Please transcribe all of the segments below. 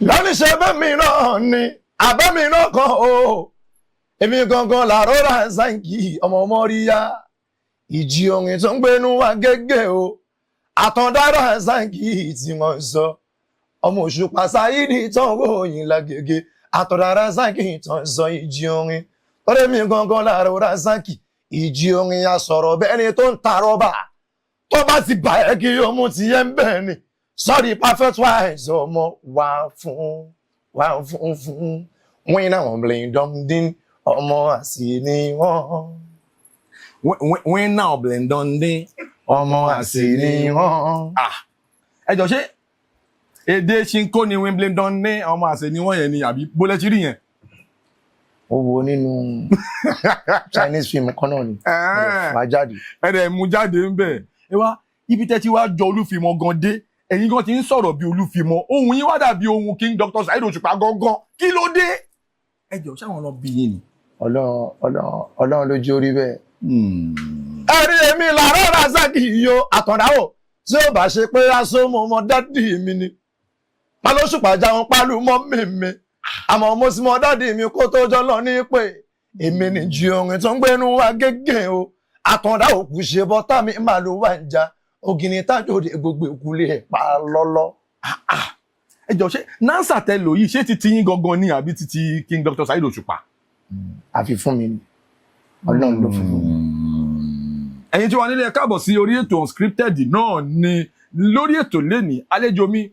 Lọ́níṣẹ́ bẹ́ẹ̀ mi náà ni àbẹ́ mi náà kan o. Èmi gangan làárọ̀ Rasaki ọmọ mọ́ríyá. Ìjì orin tó ń gbénú wa gẹ́gẹ́ o. Àtàndá Rasaki tí wọ́n sọ. Ọmọ Òṣùpá Sáyídì tán ròyìn lágége. Àtàndá Rasaki tán sọ ìjì orin. Tọ́lẹ̀ mi gangan làárọ̀ Rasaki. Ìjì orin asọ̀rọ̀ bẹ́ẹ̀ ni tó ń ta rọ́bà. Tó bá ti bà ẹ́ kí o mú ti yẹn ń bẹ̀ ni. Sorry, perfect wise ọmọ wà fún wà fún fún wọ́n náà wọ́n blẹ̀ dọ́ndín ọmọ àsì ni wọ́n. Wọ́n náà blendondin. Ọmọ àsì ni wọ́n. Ah, ẹ jọ, ṣé èdè Ṣinkó ni Wimbledon ní ọmọ àṣẹ ni wọ́n yẹn ni, àbí bólẹ́ tí rí yẹn? Ó wo nínú Chinese film kan náà ni wà á jáde. Ẹ dẹ̀ mú jáde ń bẹ̀. Ẹ wá ibi tẹ́ ti wá jọ Olúfimọ́ gan dé, ẹ̀yin gan ti ń sọ̀rọ̀ bí Olúfimọ́, ohun yín wá dàbí ohun King Dr. Saheed Òṣùpá gangan. Kí ló dé? Ẹ jọ, ṣáwọn lọ bí yín ni? Ọlọ́run, Ọlọ́run, Ọlọ́run ló jẹ́ orí bẹ́ẹ̀. Ẹ̀rí èmi làárọ̀ Rasaki yìí o, Àtàndá o, tí ó bá ṣe pé aṣọ mo mọ daddy mi ni palóṣùpá jáwọn pálù mọ́ mi, àmọ́ mo sì mọ daddy mi kó tó jọ lọ ní pé èmi ní jí orin tó ń gbénu wa gẹ́gẹ́ o. Àtàndá òkú ṣe bọ́tà mi máa ló wà ń ja ògìnì tájòdè gbogbo ìkúlé ẹ̀ pa lọ́lọ́. Ẹ jọ, ṣé nánsà tẹ lò yìí, ṣé ti ti yín gangan ni àbí ti ti King Dr. Saheed Òṣùpá? Àfi fún mi ni, Ọlọ́run ló fún mi. Ẹ̀yin tí wà nílé, ẹ káàbọ̀ sí orí ètò Unscripted náà ni. Lórí ètò lẹ́nìí, àlejò mi,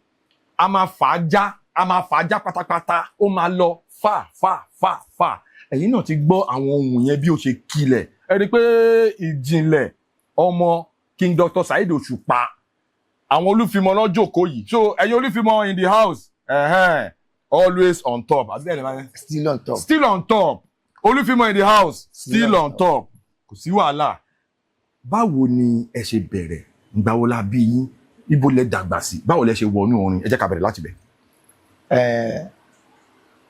a máa fà á já, a máa fà á já pátápátá, ó máa lọ fà fà fà fà. Ẹ̀yin náà ti gbọ́ àwọn ohun yẹn bí ó ṣe kilẹ̀. Ẹ rí i pé ìjìnlẹ̀ ọmọ King Dr. Saheed Òṣùpá, àwọn Olúfimọ́ lọ́jọ́kọ́ yìí. So ẹ̀yin Olúfimọ́ in the house, always on top, àbí ẹ̀ lè máa Still on top. Still on top. Olúfimọ́ in the house, still on top, kò sí wàhálà. Báwo ni ẹ ṣe bẹ̀rẹ̀? Ìgbà wo la bí yín? Ibo lẹ dàgbà sí? Báwo lẹ ṣe wọnú orin? Ẹ jẹ́ ká bẹ̀rẹ̀ láti bẹ̀.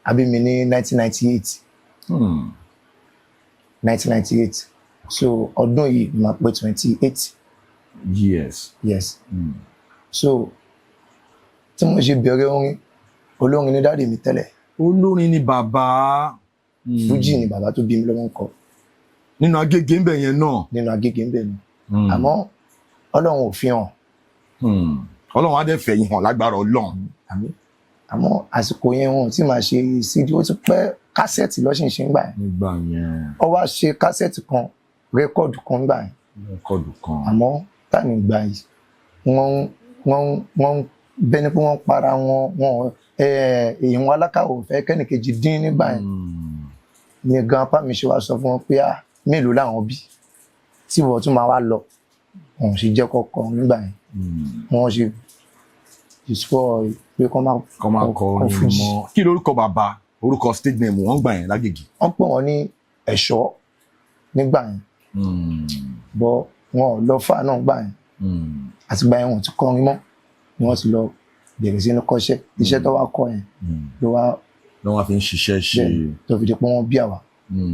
A bí mi ní 1998. 1998, so ọdún yìí ni màá pé 28. Years. Yes. So tí mo ṣe bẹ̀rẹ̀ orin, olórin ní daddy mi tẹ́lẹ̀. Olórin ni bàbá. Fújì ni bàbá tó bí mi lọ́wọ́ ń kọ. Nínú Agége ń bẹ̀ yẹn náà. Nínú Agége ń bẹ̀ ni, àmọ́ Ọlọ́run ò fi hàn. Ọlọ́run á dẹ̀ fẹ̀yìn hàn lágbára Ọlọ́run. Àmín. Àmọ́ àsìkò yẹn, wọn ò tí máa ṣe CD, ó ti pẹ́. Kásẹ̀tì lọ́sìn ṣe ń gbà yẹn. Nígbà yẹn. Ó wá ṣe kásẹ̀tì kan, record kan gbà yẹn. Record kan. Àmọ́ time gbà yìí, wọ́n bẹ́ni pé wọ́n para wọn, wọn èèyàn alákàwọ̀ fẹ́ kẹ́nìkejì dín nígbà yẹn. Ní grandpa mi ṣe wá sọ fún wọn pé, ah, mélòó làwọn bí tí wọ́n tún máa wá lọ? Wọn ò sì jẹ́ kọ́kọ́ nígbà yẹn. Wọ́n ṣe ìsọ pé kọ́ máa kọ́ máa kọ orin fújì. Mọ́ kí lórúkọ bàbá, orúkọ stage name wọ́n gbà yẹn lágègè? Wọ́n pè wọ́n ní Ẹ̀ṣọ́ nígbà yẹn, bọ́ wọn ò lọ fà náà gbà yẹn. Àtìgbà yẹn, wọn ò ti kọrin mọ́, ni wọ́n ti lọ bẹ̀rẹ̀ sí ní kọ́ṣẹ́. Iṣẹ́ tó wá kọ́ yẹn ló wá ní wọ́n fi ń ṣiṣẹ́ ṣe. Bẹ́ẹ̀, tó fi di pé wọ́n bí àwa.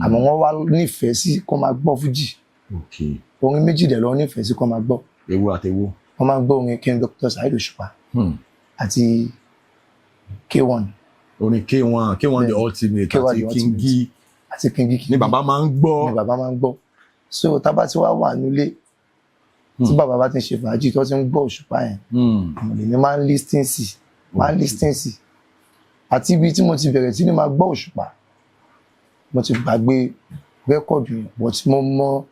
Àmọ́ wọ́n wá nífẹ̀ẹ́ sí kó máa gbọ́ fújì. Orin méjì dẹ̀ lọ nífẹ̀ẹ́ sí kó máa gbọ́. Ewu àtẹwó. Wọ́n máa ń gbọ́ orin King Dr. Saheed Òṣùpá àti K1. Orin K1, K1 the Ultimate. K1 àti the King Ultimate. Àti King King. Ni bàbá máa ń gbọ́. Ni bàbá máa ń gbọ́. So tá bá ti wá wà nílé, tí bàbá bá ti ń ṣe fàájì, tó ti ń gbọ́ Òṣùpá yẹn, àwọn lèmi máa ń listen sí, máa ń listen sí. Àti ibi tí mo ti bẹ̀rẹ̀ sí ni máa gbọ́ Òṣùpá, mo ti gbàgbé record yẹn, but mo mọ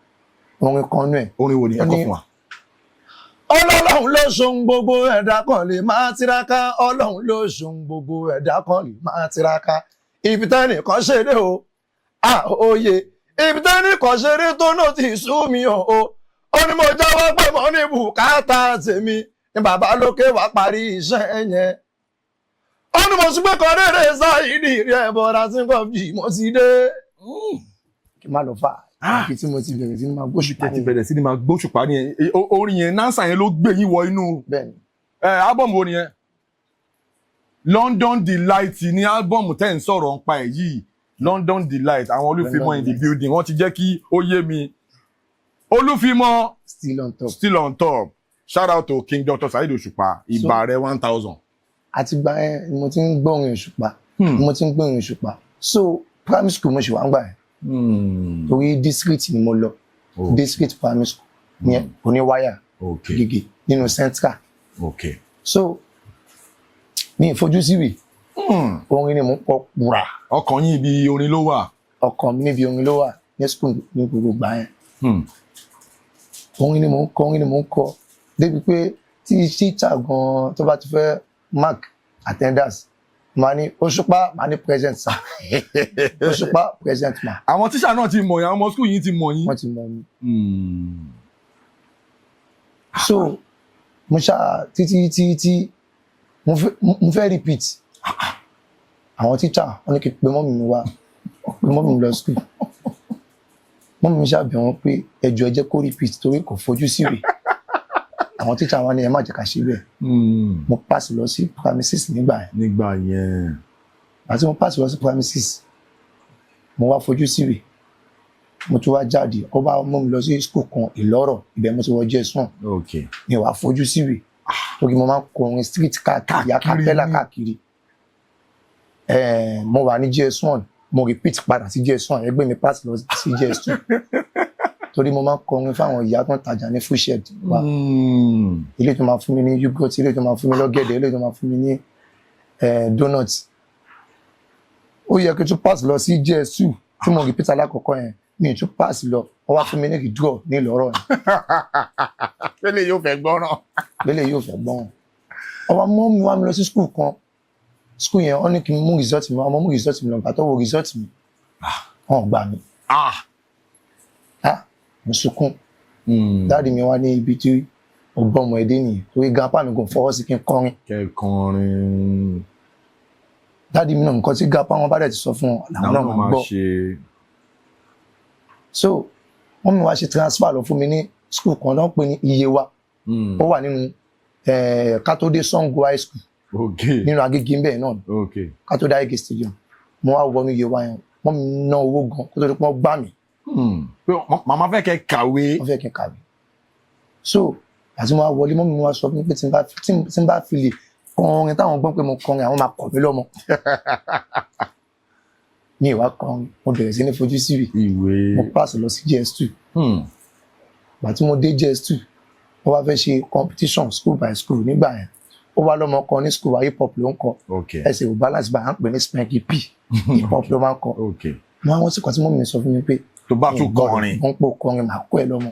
orin kan nú ẹ̀. Orin wo ni? Ẹ kọ fún wa. Ọlọ́run ló ṣohun gbogbo, ẹ̀dá kan lè máa tiraka. Ọlọ́run ló ṣohun gbogbo, ẹ̀dá kan lè máa tiraka. Ibi tẹ́nìkan ṣe dé o, à òye, ibi tẹ́nìkan ṣe dé tó náà ti sú mi o. Ó ní mo jáwọ́ pé mo ní bùkátà tèmi ní bàbá lókè wá parí iṣẹ́ yẹn. Ó ní mo sún pé kan rere sáyidì rẹ̀ bọ̀dá tí kò fi mo ti dé kí n má lọ fà. Ibi tí mo ti bẹ̀rẹ̀ sí ní máa gbóṣùpá Tẹ́ ti bẹ̀rẹ̀ sí ni máa gbóṣùpá ní orin yẹn, nánsà yẹn ló gbé yín wọ inú. Bẹ́ẹ̀ni. Ẹ album wo nìyẹn? London Delight ní album tẹ́ ń sọ̀rọ̀ nípa ẹ̀ yìí, London Delight. Àwọn Olúfimọ́ in the building, wọ́n ti jẹ́ kí ó yé mi. Olúfimọ́. Still on top. Still on top. Shout out to King Dr. Saheed Òṣùpá, ìbà rẹ̀ 1000. Àtìgbà yẹn ni mo ti ń gbọ́ orin Òṣùpá, ni mo ti ń gbọ́ orin Òṣùpá. So primary school mo ṣì wà ń gbà yẹn, torí district ni mo lọ, district primary school ní oníwáyà gègé nínú central. So mi ì fojú síwì, orin ni mo ń kọ wúrà. Ọkàn yín, ibi orin ló wà. Ọkàn mi, níbi orin ló wà ní school ní gbogbo ìgbà yẹn. Orin ni mo ń kọ, orin ni mo ń kọ, débi pé tí teacher gan tó bá ti fẹ́ mark attendance, màá ní "Òṣùpá", màá ní "Present, sir", "Òṣùpá", "Present, ma". Àwọn tíṣà náà ti mọ̀ yín, àwọn ọmọ school yín ti mọ̀ yín. Wọ́n ti mọ̀ mi. So mo ṣáà títí títí tí mo fẹ́ repeat, àwọn teacher wọ́n ní kí n pe mummy mi wá. Wọ́n pe mummy mi lọ school. Mummy mi ṣáà bẹ̀ wọ́n pé ẹ jọ̀ọ́, ẹ jẹ́ kó repeat torí kò fojú síwèé. Àwọn teacher wa ní ẹ má jẹ́ ká ṣe bẹ́ẹ̀. Mo pass lọ sí primary six nígbà yẹn. Nígbà yẹn. Àti mo pass lọ sí primary six, mo wá fojú síwèé, mo tún wá jáde. Ó bá mú mi lọ sí school kan, Ìlọ́rọ̀, ibẹ̀ mo ti wọ JS1. Mi wá fojú síwèé torí mo máa ń kọrin street káàkiri, acapella ní. káàkiri. Mo wà ní JS1, mo repeat padà sí JS1, ẹgbẹ́ mi pass lọ sí JS2 torí mo máa ń kọrin fáwọn ìyá tó ń tajà ní food wa, ilé tó máa fún mi ní yogurt, ilé tó máa fún mi lọ́gẹ̀dẹ̀, ilé tó máa fún mi ní donut. Ó yẹ kí n tún pass lọ sí JS2 tí mo repeat alákọ̀ọ́kọ́ yẹn, mi ì tún pass lọ. Wọ́n wá fún mi ní withdraw ní Ìlọ́rọ̀ yẹn. Tẹ́lẹ̀ yóò fẹ́ gbọ́ràn. Lélẹ̀ yóò fẹ́ gbọ́n. Ọwọ́ mú mi wá mi lọ sí school kan. School yẹn, wọ́n ní kí n mú result mi wá. Mo mú result mi lọ. Gbà tó wo result mi, wọ́n ò gbà mí. Ah, mo sunkún. Daddy mi wá ní ibi tí ọgbọ́n ọmọ ẹdín nìyẹn, torí grandpa mi kò fọwọ́ sí kí n kọrin. Kẹkọrin. Daddy mi náà, nǹkan tí grandpa wọn bá dẹ̀ ti sọ fún wọn làwọn náà máa gbọ́. Ṣe. So wọ́n mi wá ṣe transfer lọ fún mi ní school kan tó ń pè ní Iyewa. Ó wà nínú Kátó-dé Sango High School, nínú Agége ń bẹ̀ náà, Kátó-dé Agége Stadium. Mo wá wọnú Iyewa yẹn, wọ́n mi ná owó gan kó tó di pé wọ́n gbà mí. Pé màmá fẹ́ kẹ́ kàwé. Wọ́n fẹ́ kí n kàwé. So àti mo wá wọlé, mummy mi wá sọ fún mi pé tí n bá fi lè kọrin táwọn gbọ́n pé mo kọrin, àwọn máa kọ̀ mí lọ́mọ. Mi ì wá kọrin, mo bẹ̀rẹ̀ sí ní fojú síwì. Ìwé. Mo pass lọ sí JS2. Ìgbà tí mo dé JS2, wọ́n wá fẹ́ ṣe competition school by school nígbà yẹn. Ó wá lọ́mọ kan ní school wa, hip hop ló ń kọ. Ẹsẹ̀ ò balance bá, à ń pè ní Spanky P, hip hop ló máa ń kọ. Mo wá wọ́n sì kàn tí mummy mi sọ fún mi pé tó bá tún kọrin. Wọ́n pò kọrin, màá kó ẹ lọ́mọ.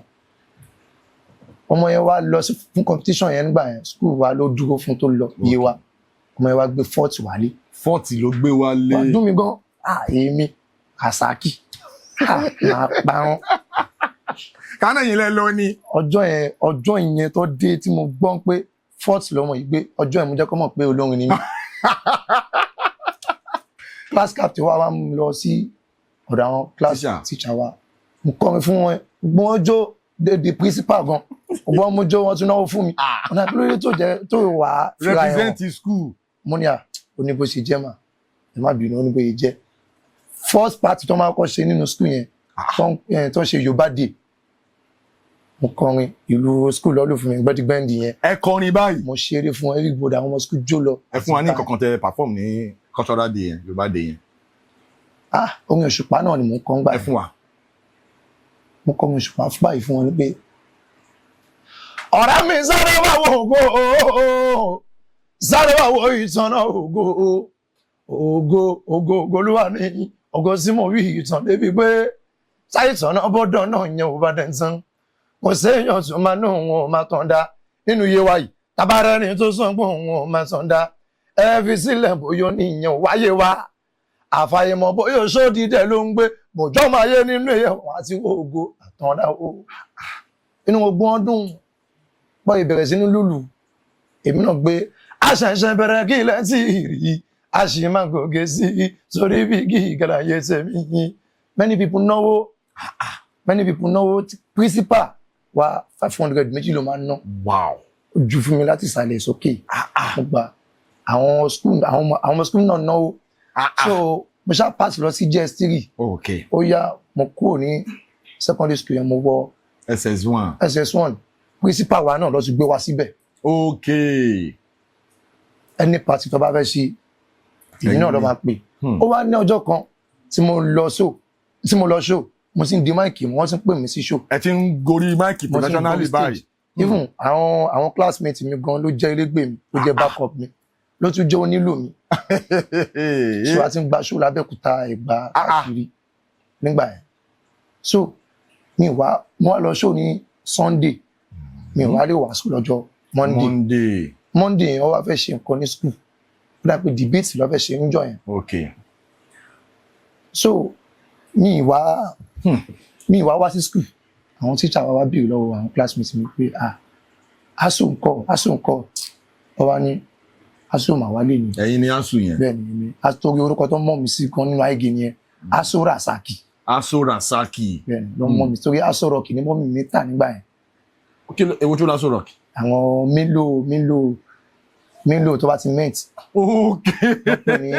Ọmọ yẹn wá lọ fún competition yẹn nígbà yẹn. School wa ló dúró fún tó lọ iye wa. Ọmọ yẹn wá gbé fourth wálé. Fourth ló gbé wálé. Wà dùn mí gan. Ah, èmi Kasaki, ah, máa parun. Kánà yìí lẹ lọ ni. Ọjọ́ yẹn, ọjọ́ yẹn tó dé tí mo gbọ́n pé fourth lọ́mọ yìí gbé, ọjọ́ yẹn mo jẹ́ kó mọ̀ pé olórin ni mí. Class captain wa wá mú mi lọ sí ọ̀dọ̀ àwọn class Teacher. teacher wa. Mo kọrin fún wọn, gbọ́n wọn jó dédé. Principal gan gbọ́n mo jó, wọn tún náwó fún mi. Ọ̀nà àbúrò tó jẹ́ tó wà á fira ẹ̀ hàn. Represent school. Mo ní à, ó ní bó ṣe jẹ́ mà, ẹ má bínú, ó ní bó ṣe jẹ́. First party tó máa kọ́ ṣe nínú school yẹn, tó ń ṣe Yorùbá Day, mo kọrin ìlú school lọ́lù fún mi, gbẹ́dígbẹ́ndì yẹn. Ẹ kọrin báyìí. Mo ṣeré fún everybody, àwọn ọmọ school jó lọ. Ẹ fún wa ní nǹkan kan tẹ perform ní cultural day yẹn, Yorùbá Day yẹn. Ah, orin Òṣùpá náà ni mò ń kọ́ ń gbà Ẹ yẹn. fún wa. Mo kọ́ orin Òṣùpá fún báyìí fún wọn ní pé ọ̀rẹ́ mi, sáré wá wo ògo, sáré wá wo ìtànà ògo, ògo, ògo, ògo ló wà ní ògo sí. Mo wí ìtàn débi pé sáìtàn náà bọ́dọ̀ náà yẹn ò bá dẹ̀ tán, kò séèyàn tó máa ní òun ò máa tàn dá nínú iye wa yìí. Tabarẹ́ ni tó sọ pé òun ò máa tàn dá, ẹ fi sílẹ̀, bóyá ní ìyẹn ò wáyé wa. Àfàìmọ̀ bóyá sódìdẹ̀ ló ń gbé bòjọ́ máa yé nínú ẹ̀yẹ wọn àti ògo àtàndá o. Inú gbogbo ọdún pọ̀ ìbẹ̀rẹ̀ sínú lùlù, èmi náà gbé àṣẹ̀ṣẹ̀ bẹ̀rẹ̀ kí ilẹ̀ tí ì rí, a sì máa gòkè sí i sórí bí gíga yé tèmi. Many people náwó, many people náwó. Principal wa, 500 méjì ló máa ń ná. Ó ju fún mi láti ìsàlẹ̀ sókè. Mo gba àwọn school, àwọn ọmọ school náà náwó. So mo ṣá pass lọ sí JS3. Ó yá, mo kúrò ní secondary school yẹn, mo wọ SS1. SS1. Principal wa náà lọ ti gbé wa síbẹ̀. Any party tó bá fẹ́ ṣe, èmi náà ló máa pè. Ó wá ní ọjọ́ kan tí mo lọ show, tí mo lọ show, mo sì ń di mic, wọ́n sì ń pè mí sí show. Ẹ ti ń gorí mic Mo ti ń professionally gorí stage. báyìí. Even àwọn classmates mi gan ló jẹ́ elégbè mi, ló jẹ́ backup mi, ló tún jẹ́ onílù mi. So a ti ń gba show lábẹ́òkúta, Ẹ̀gbá, káàkiri nígbà yẹn. So mi wá, mo wá lọ show ní Sunday, mi wá lè wá school lọ́jọ́ Monday. Monday. Monday yẹn, wọ́n wá fẹ́ ṣe nǹkan ní school, ó dà pé debate ló fẹ́ ṣe níjọ́ yẹn. So mi wá wá sí school. Àwọn teacher wa wá béèrè lọ́wọ́ àwọn classmates mi pé, "Ah, Aso ńkọ́? Aso ńkọ́?" Wọ́n wá ní Aso mà wálé ni. Ẹ̀yin ni Asu yẹn? Bẹ́ẹ̀ ni, èmi, torí orúkọ tó mọ̀ mí sí gan nínú àìgè nìyẹn, Aso Rasaki. Aso Rasaki. Bẹ́ẹ̀ ni ló mọ̀ mí, torí Aso Rock ni mọ́mì mi tà nígbà yẹn. Kí èwo tó l'Aso Rock? Àwọn Milo, Milo, Milo tó bá ti mint. Wọ́n pè ní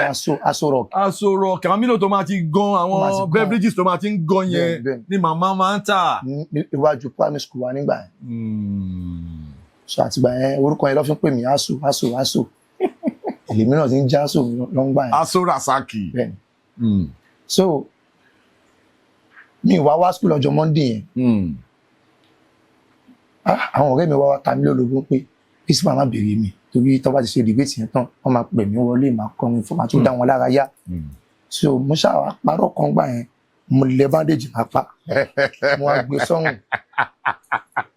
Aso Rock. Aso Rock, àwọn Milo tó máa ti gan, Tó máa ti àwọn gan. beverages tó máa ti ń gan yẹn Bẹ́ẹ̀, bẹ́ẹ̀. ni màmá máa ń tà. Ní iwájú primary school wa nígbà yẹn. So àtìgbà yẹn, orúkọ yẹn ló fi ń pè mí, Aso, Aso, Aso. Èlèmí náà ti ń já Aso lọ́ngbà yẹn. Aso Rasaki. Bẹ́ẹ̀ ni. So mi wá wá school lọ́jọ́ Monday yẹn. Ah, àwọn ọ̀rẹ́ mi wá wá ta mí lólobó pé principal má béèrè mi, torí tó bá ti ṣe debate yẹn tán, wọ́n máa pè mí wọlé, máa kọrin fún, máa tún dá wọn lára yá. So mo ṣáà parọ́ kan gbà yẹn, mo lẹ bandage máa pa, mo wá gbé sọ́rùn,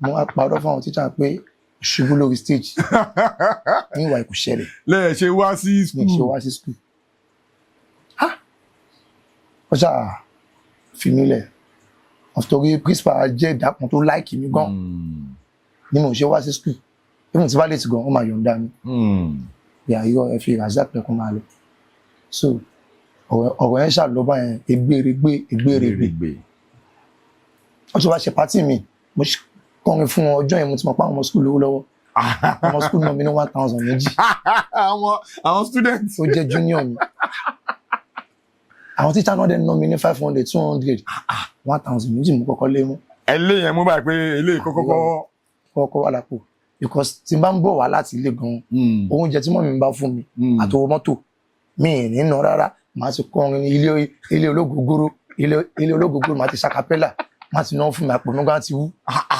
mo wá parọ́ fún àwọn teacher pé ṣubú lórí stage ní ìwà ìkù ṣẹlẹ̀. Lẹ́ẹ̀ ṣe wá sí Mi ṣe school. wá sí school. Ah, wọ́n ṣáà fi mí lẹ̀, torí principal jẹ́ ìdá kan tó like mi gan ni mo ṣe wá sí school. Even tí bá late gan, wọ́n máa yọ̀ǹda mi. Ìyá irọ́, ẹ fi Razak lẹ́kùn máa lọ. So ọ̀rọ̀ yẹn ṣàlọ́bà yẹn egbèrègbè egbèrègbè. Gbèrègbè. Wọ́n tún wá ṣe party mi, mo ṣe kọrin fún wọn. Ọjọ́ yẹn, mo ti mọ̀ pé àwọn ọmọ school lówó lọ́wọ́. Ọmọ school náà mi ní 1,000 méjì. Àwọn students. Tó jẹ́ junior mi. Àwọn teacher náà dẹ̀ ná mi ní 500, 200, 1,000 méjì mo kọ́kọ́ lé mú. Ẹ lé yẹn mú báyìí pé eléyìí kọ́kọ́kọ́. Kọ́kọ́ wà lápò, because tí n bá ń bọ̀ wá láti ilé gan, oúnjẹ tí mummy mi bá fún mi àtowó mọ́tò mi ì ní ná rárá. Màá ti kọrin ní ilé ilé ológógóró, ilé ilé ológógóró, màá ti ṣàkápẹ́là, màá ti ná fún mi, àpò mi gan ti wú.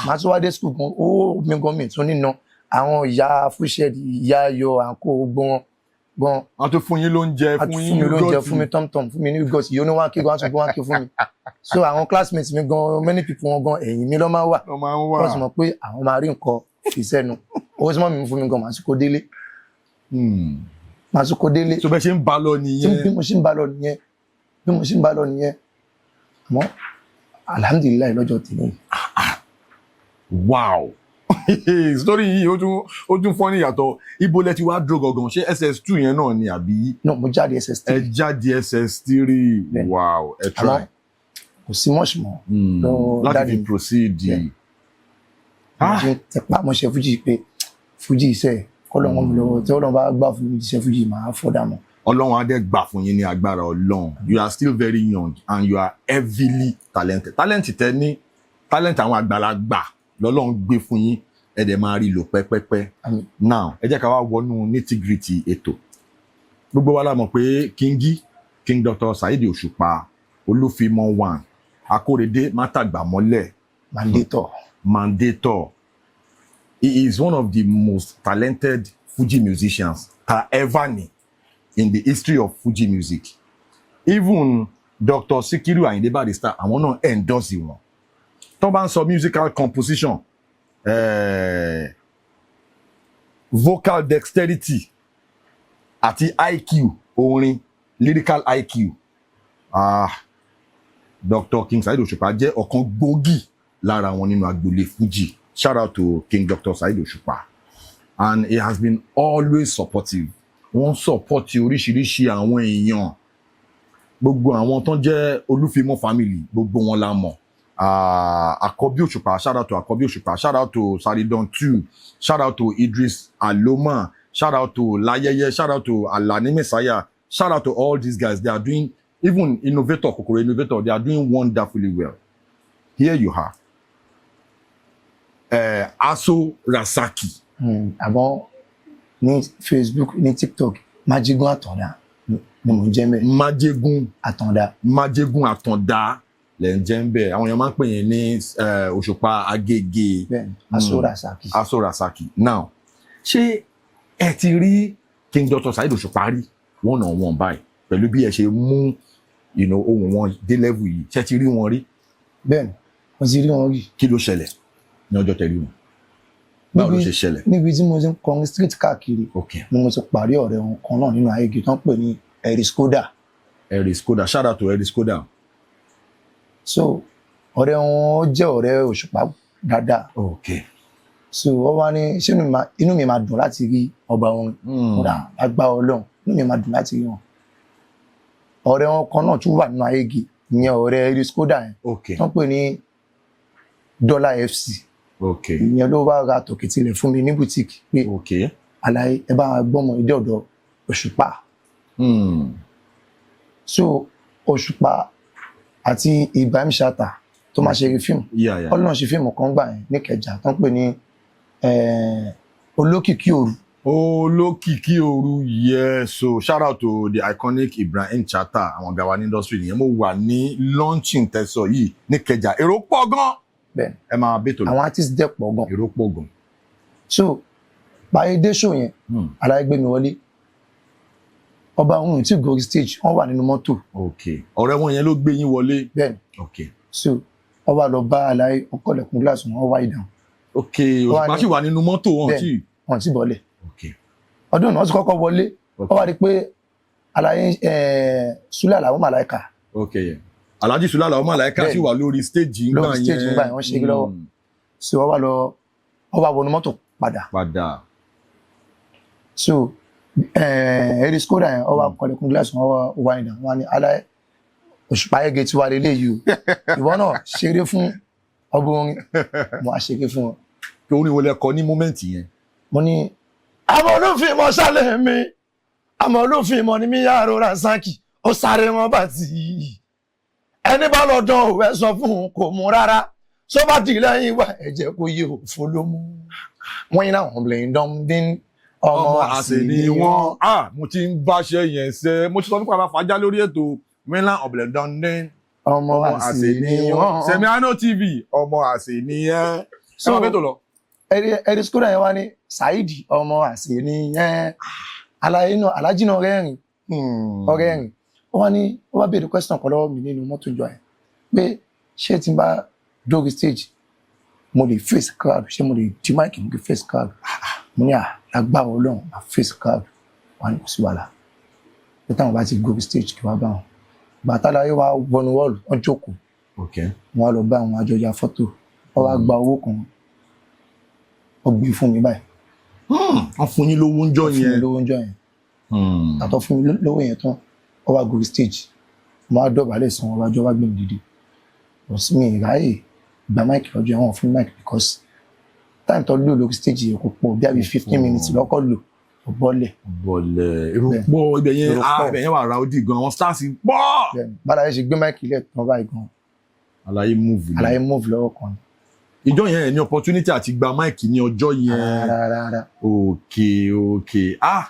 Màá tún wá dé school gan, owó mi gan mi tún níná. Àwọn ìyá fúnṣẹ́, ìyá ayọ̀, àǹkó, gbogbo wọn gan. Wọ́n tún fún yín lóúnjẹ, a fún tún yín fún mi lóúnjẹ, yogurt. Fún mi tọ́mtọ́m, fún mi ní yogurt, yìí ó ní wọ́n kí gan, wọ́n tún gbé wọ́n kí fún mi. So àwọn classmates mi gan, many people wọn gan, ẹ̀yìn mi ló máa wà. Wọ́n máa ń wà. Wọ́n sì mọ̀ pé àwọn máa rí nǹkan fi sẹ́nu. Owó tí mummy mi fún mi gan, màá tún kó délé. Màá tún kó délé. So bẹ́ẹ̀ ṣe ń ba lọ Tí nìyẹn. Bí mo ṣe ń bá lọ nìyẹn, bí mo ṣe ń bá lọ nìyẹn. Àmọ́ alhamdulillahi lọ́jọ́ tèmi. Wow, story yìí ó tún fọ́ ní ìyàtọ̀. Ibo lẹ ti wá dúró gangan? Ṣé SS2 yẹn náà ni àbí? No, mo jáde SS3. Ẹ jáde SS3. Bẹ́ẹ̀ni. Wow, ẹ Àmọ́ try. kò sí much mọ́ lọ́wọ́ Láti daddy fi mi. proceed. Bẹ́ẹ̀ni. Mo ṣe ń tẹpá mọ́ṣẹ́ fújì pé fújì iṣẹ́ kọ́lọ́ wọn mi lọ́wọ́, tí Ọlọ́run bá gbà fún mi iṣẹ́ fújì, màá fọ́ dànù. Ọlọ́run á dẹ̀ gbà fún yín ní agbára Ọlọ́run. You are still very young and you are heavily talented. Talent tẹ ní, talent àwọn àgbàlagbà lọ́lọ́run gbé fún yín, ẹ dẹ̀ máa rí lò pẹ́pẹ́pẹ́. Àmín. Now, ẹ jẹ́ ká wá wọnú nitty gritty ètò. Gbogbo wa la mọ̀ pé Kingi, King Dr. Saheed Òṣùpá, Olúfimọ́ one, Akórèdé Mátàgbàmọ́lẹ̀, Mandator. Mandator. He is one of the most talented Fuji musicians ta ever ní in the history of Fuji music. Even Dr. Sikiru Ayinde Barrister, àwọn náà endorse wọn. Tó bá ń sọ musical composition, vocal dexterity àti IQ orin, lyrical IQ, ah, Dr. King Saheed Òṣùpá jẹ́ ọ̀kan gbòógì lára wọn nínú agboolé Fuji. Shout out to King Dr. Saheed Òṣùpá, and he has been always supportive. Wọ́n support oríṣiríṣi àwọn èèyàn, gbogbo àwọn tó ń jẹ́ Olúfimọ́ family, gbogbo wọn la mọ̀. Ah, Àkọ́bí Òṣùpá, shout out to Àkọ́bí Òṣùpá, shout out to Saridon 2, shout out to Idris Aloma, shout out to Layeye, shout out to Alani Messiah, shout out to all these guys. They are doing, even Innovator, Kokoro Innovator, they are doing wonderfully well. Here you are, Aso Rasaki. Àmọ́ Ní Facebook, ní TikTok, Májégún Àtàndá ni mò ń jẹ́ mẹ́. Májégún. Àtàndá. Májégún Àtàndá lẹ̀ ń jẹ́ ń bẹ̀. Àwọn èèyàn máa ń pè yín ní Òṣùpá Agége. Bẹ́ẹ̀ni, Aso Rasaki. Aso Rasaki. Now, ṣé ẹ ti rí King Dr. Saheed Òṣùpá rí one on one báyìí, pẹ̀lú bí ẹ ṣe mú ohùn wọn dé level yìí? Ṣé ẹ ti rí wọn rí? Bẹ́ẹ̀ni, mo ti rí wọn rí. Kí ló ṣẹlẹ̀ ní ọjọ́ tẹ̀lé wọn? Báwo ló ṣe ṣẹlẹ̀? Níbi tí mo ti ń kọrin street káàkiri ni mo ti pàdé ọ̀rẹ́ wọn kan náà nínú Agége tó ń pè ní Eri Skoda. Eri Skoda, shout out to Eri Skoda. So ọ̀rẹ́ wọn jẹ́ ọ̀rẹ́ Òṣùpá dáadáa. So wọ́n wá ní ṣé inú mi máa dùn láti rí ọba orin. Kódà agbá Ọlọ́run, inú mi máa dùn láti rí wọn. Ọ̀rẹ́ wọn kan náà tún wà nínú Agége, ìyẹn ọ̀rẹ́ Eri Skoda yẹn, tó ń pè ní Dollar FC. Ìyẹn ló wá ra tòkìtìlẹ̀ fún mi ní boutique pé, "Àlàyé, ẹ bá wa gbọ́mọ ìdí ọ̀dọ̀ Òṣùpá." So Òṣùpá àti Ibrahim Chatta tó máa ṣe rí fíìmù, Ọlọ́run ṣe fíìmù kan gbà yẹn níkẹjà tó ń pè ní Olókìkí Òru. Olókìkí Òru, yes. So shout out to the iconic Ibrahim Chatta, àwọn ọ̀gá wa ní industry nìyẹn. Mo wà ní launching tẹ̀sán yìí níkẹjà, èrò pọ̀ gan. Bẹ́ẹ̀. Ẹ máa bẹ́tò lọ. Àwọn artist dẹ̀ pọ̀ gan. Èrò pọ̀ gan. So báyìí dé show yẹn, aláyé gbé mi wọlé, ọba òun tí gorí stage, wọ́n wà nínú mọ́tò. Ok, ọ̀rẹ́ wọn yẹn ló gbé yín wọlé? Bẹ́ẹ̀. So wọ́n wá lọ bá aláyé, ọkọlẹ̀kùn glass wọn, wá ìdáhùn. Òṣùpá sì wà nínú mọ́tò wọn? Bẹ́ẹ̀. Tí Wọn ti bọ́lẹ̀. Ọdún náà wọ́n ti kọ́kọ́ wọlé, wọ́n wá rí pé aláyé Sule Alao Malaika. Ok, Alhaji Sule Alao Malaika sì wà lórí stage ńgbà Lórí stage yẹn. ńgbà yẹn, wọ́n ṣe é lọ́wọ́. So wọ́n wá lọ, wọ́n wá wọnú mọ́tò padà. Padà. So Eri Skoda yẹn, wọ́n wá kọlẹ̀kùn glass wọn, wá wá ìdáhùn, wọn ní, "Aláyé, Òṣùpá Ayége tí wà lélẹ́yìí o, ìwọ náà ṣeré fún ọba orin." Mo wá ṣeré fún wọn. Kí orin wo lẹ kọ ní moment yẹn? Mo ní, "Àmọ́ olófin mọ sálẹ̀ mi, àmọ́ olófin mọ ni mí, yàrá Rasaki ó sáré wọn bá ti ẹni bá lọ dán òwe sọ fún un kò mú rárá, sọ bá di lẹ́yìn wá ẹ̀jẹ̀ kò yé òfo ló mú wọ́n yín náà wọ́n bìlẹ̀ dán dín Ọmọ àṣẹ ni wọ́n. Ah, mo ti ń báṣẹ yẹn ṣe, mo ti sọ nípa àbáfájá lórí ètò Mainland ọ̀bẹ̀lẹ̀ dandan. Ọmọ àṣẹ ni wọ́n. Semiano TV, ọmọ àṣẹ ni ẹ. Ẹ máa bẹ́ẹ̀ tó lọ. Ẹ̀rí Skoda yẹn wá ní, "Saheed, ọmọ àṣẹ ni ẹ." Aláyé náà, alájí náà rẹ́rìn, ọ̀rẹ́ rìn, ó wá ní, ó wá béèrè question kan lọ́wọ́ mi nínú mọ́tò ìjọ yẹn pé ṣé tí n bá dórí stage mo lè face crowd, ṣé mo lè di mic mo lè face crowd? Mo ní, "À, lágbára Ọlọ́run, à face crowd." Wà ní kò sí wàhálà, pé táwọn bá ti gorí stage kí wọ́n bá wọn bàtà láyé wá wọnú wọ́ọ̀lù, wọ́n jókòó. Wọ́n á lọ bá àwọn àjọ ya fọ́tò, wọ́n wá gba owó kan, wọ́n gbé fún mi báyìí. Wọ́n fún yín lówó ń jọ Wọ́n fún mi yẹn? lówó ń jọ yẹn. Àtọ́ fún mi lówó yẹn tán, wọ́n wá gorí stage, mo wá dọ̀bálẹ̀ sí wọn wájú, wá gbé mi dìde. Kò sí mi ìráyè gba mic lọ́jọ́ yẹn. Wọ́n fún mi mic because time tó lò lórí stage yẹn kò pọ̀, bí àbí 15 minutes lọ́kọ̀ lò, kò bọ́lẹ̀. Bọ̀lẹ̀, èrò Bẹ́ẹ̀. pọ̀ ibẹ̀ yẹn. Èrò Ah, pọ̀. ibẹ̀ yẹn wà rowdy gan, àwọn stars pọ̀. Bẹ́ẹ̀ni, bára yẹn ṣe gbé mic lẹ̀ tán báyìí gan, Àlàyé move ni. Àlàyé move lọ́wọ́ kan. Ìjọ yẹn ẹ ní opportunity àti gba mic ní ọjọ́ yẹn? Rárá, rárá. Ok, ah,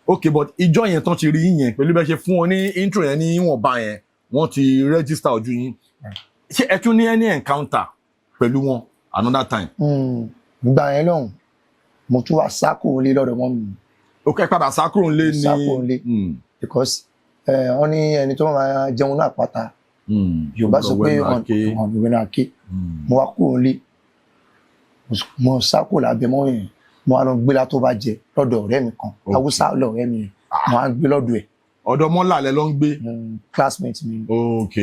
ok, but ìjọ yẹn tán ti rí yín yẹn, pẹ̀lú bẹ́ẹ̀ ṣe fún wọn ní intro yẹn ní ìwọ̀nba yẹn, wọ́n ti register ojú yín. Ṣé ẹ tún ní any encounter pẹ̀lú wọn another time? Gbà yẹn lọ́hùn, mo tún wá sákò lé lọ́dọ̀ mọ́ mi. Ok, padà sá kúrò nílé ní? Sá kúrò nílé. Because wọ́n ní ẹni tó máa jẹun náà pátá, Yorùbá sọ pé ọ̀nà ìwé náà ké. Mo wá kúrò nílé, mo sá kúrò lábẹ́ mọ́ yẹn, mo wá lọ gbé látó bá jẹ lọ́dọ̀ ọ̀rẹ́ mi kan. Haúsá lọ̀rẹ́ mi yẹn, mo wá gbé lọ́dọ̀ ẹ̀. Ọ̀dọ̀ mọ́là lẹ lọ ń gbé? Classmate mi. Ok.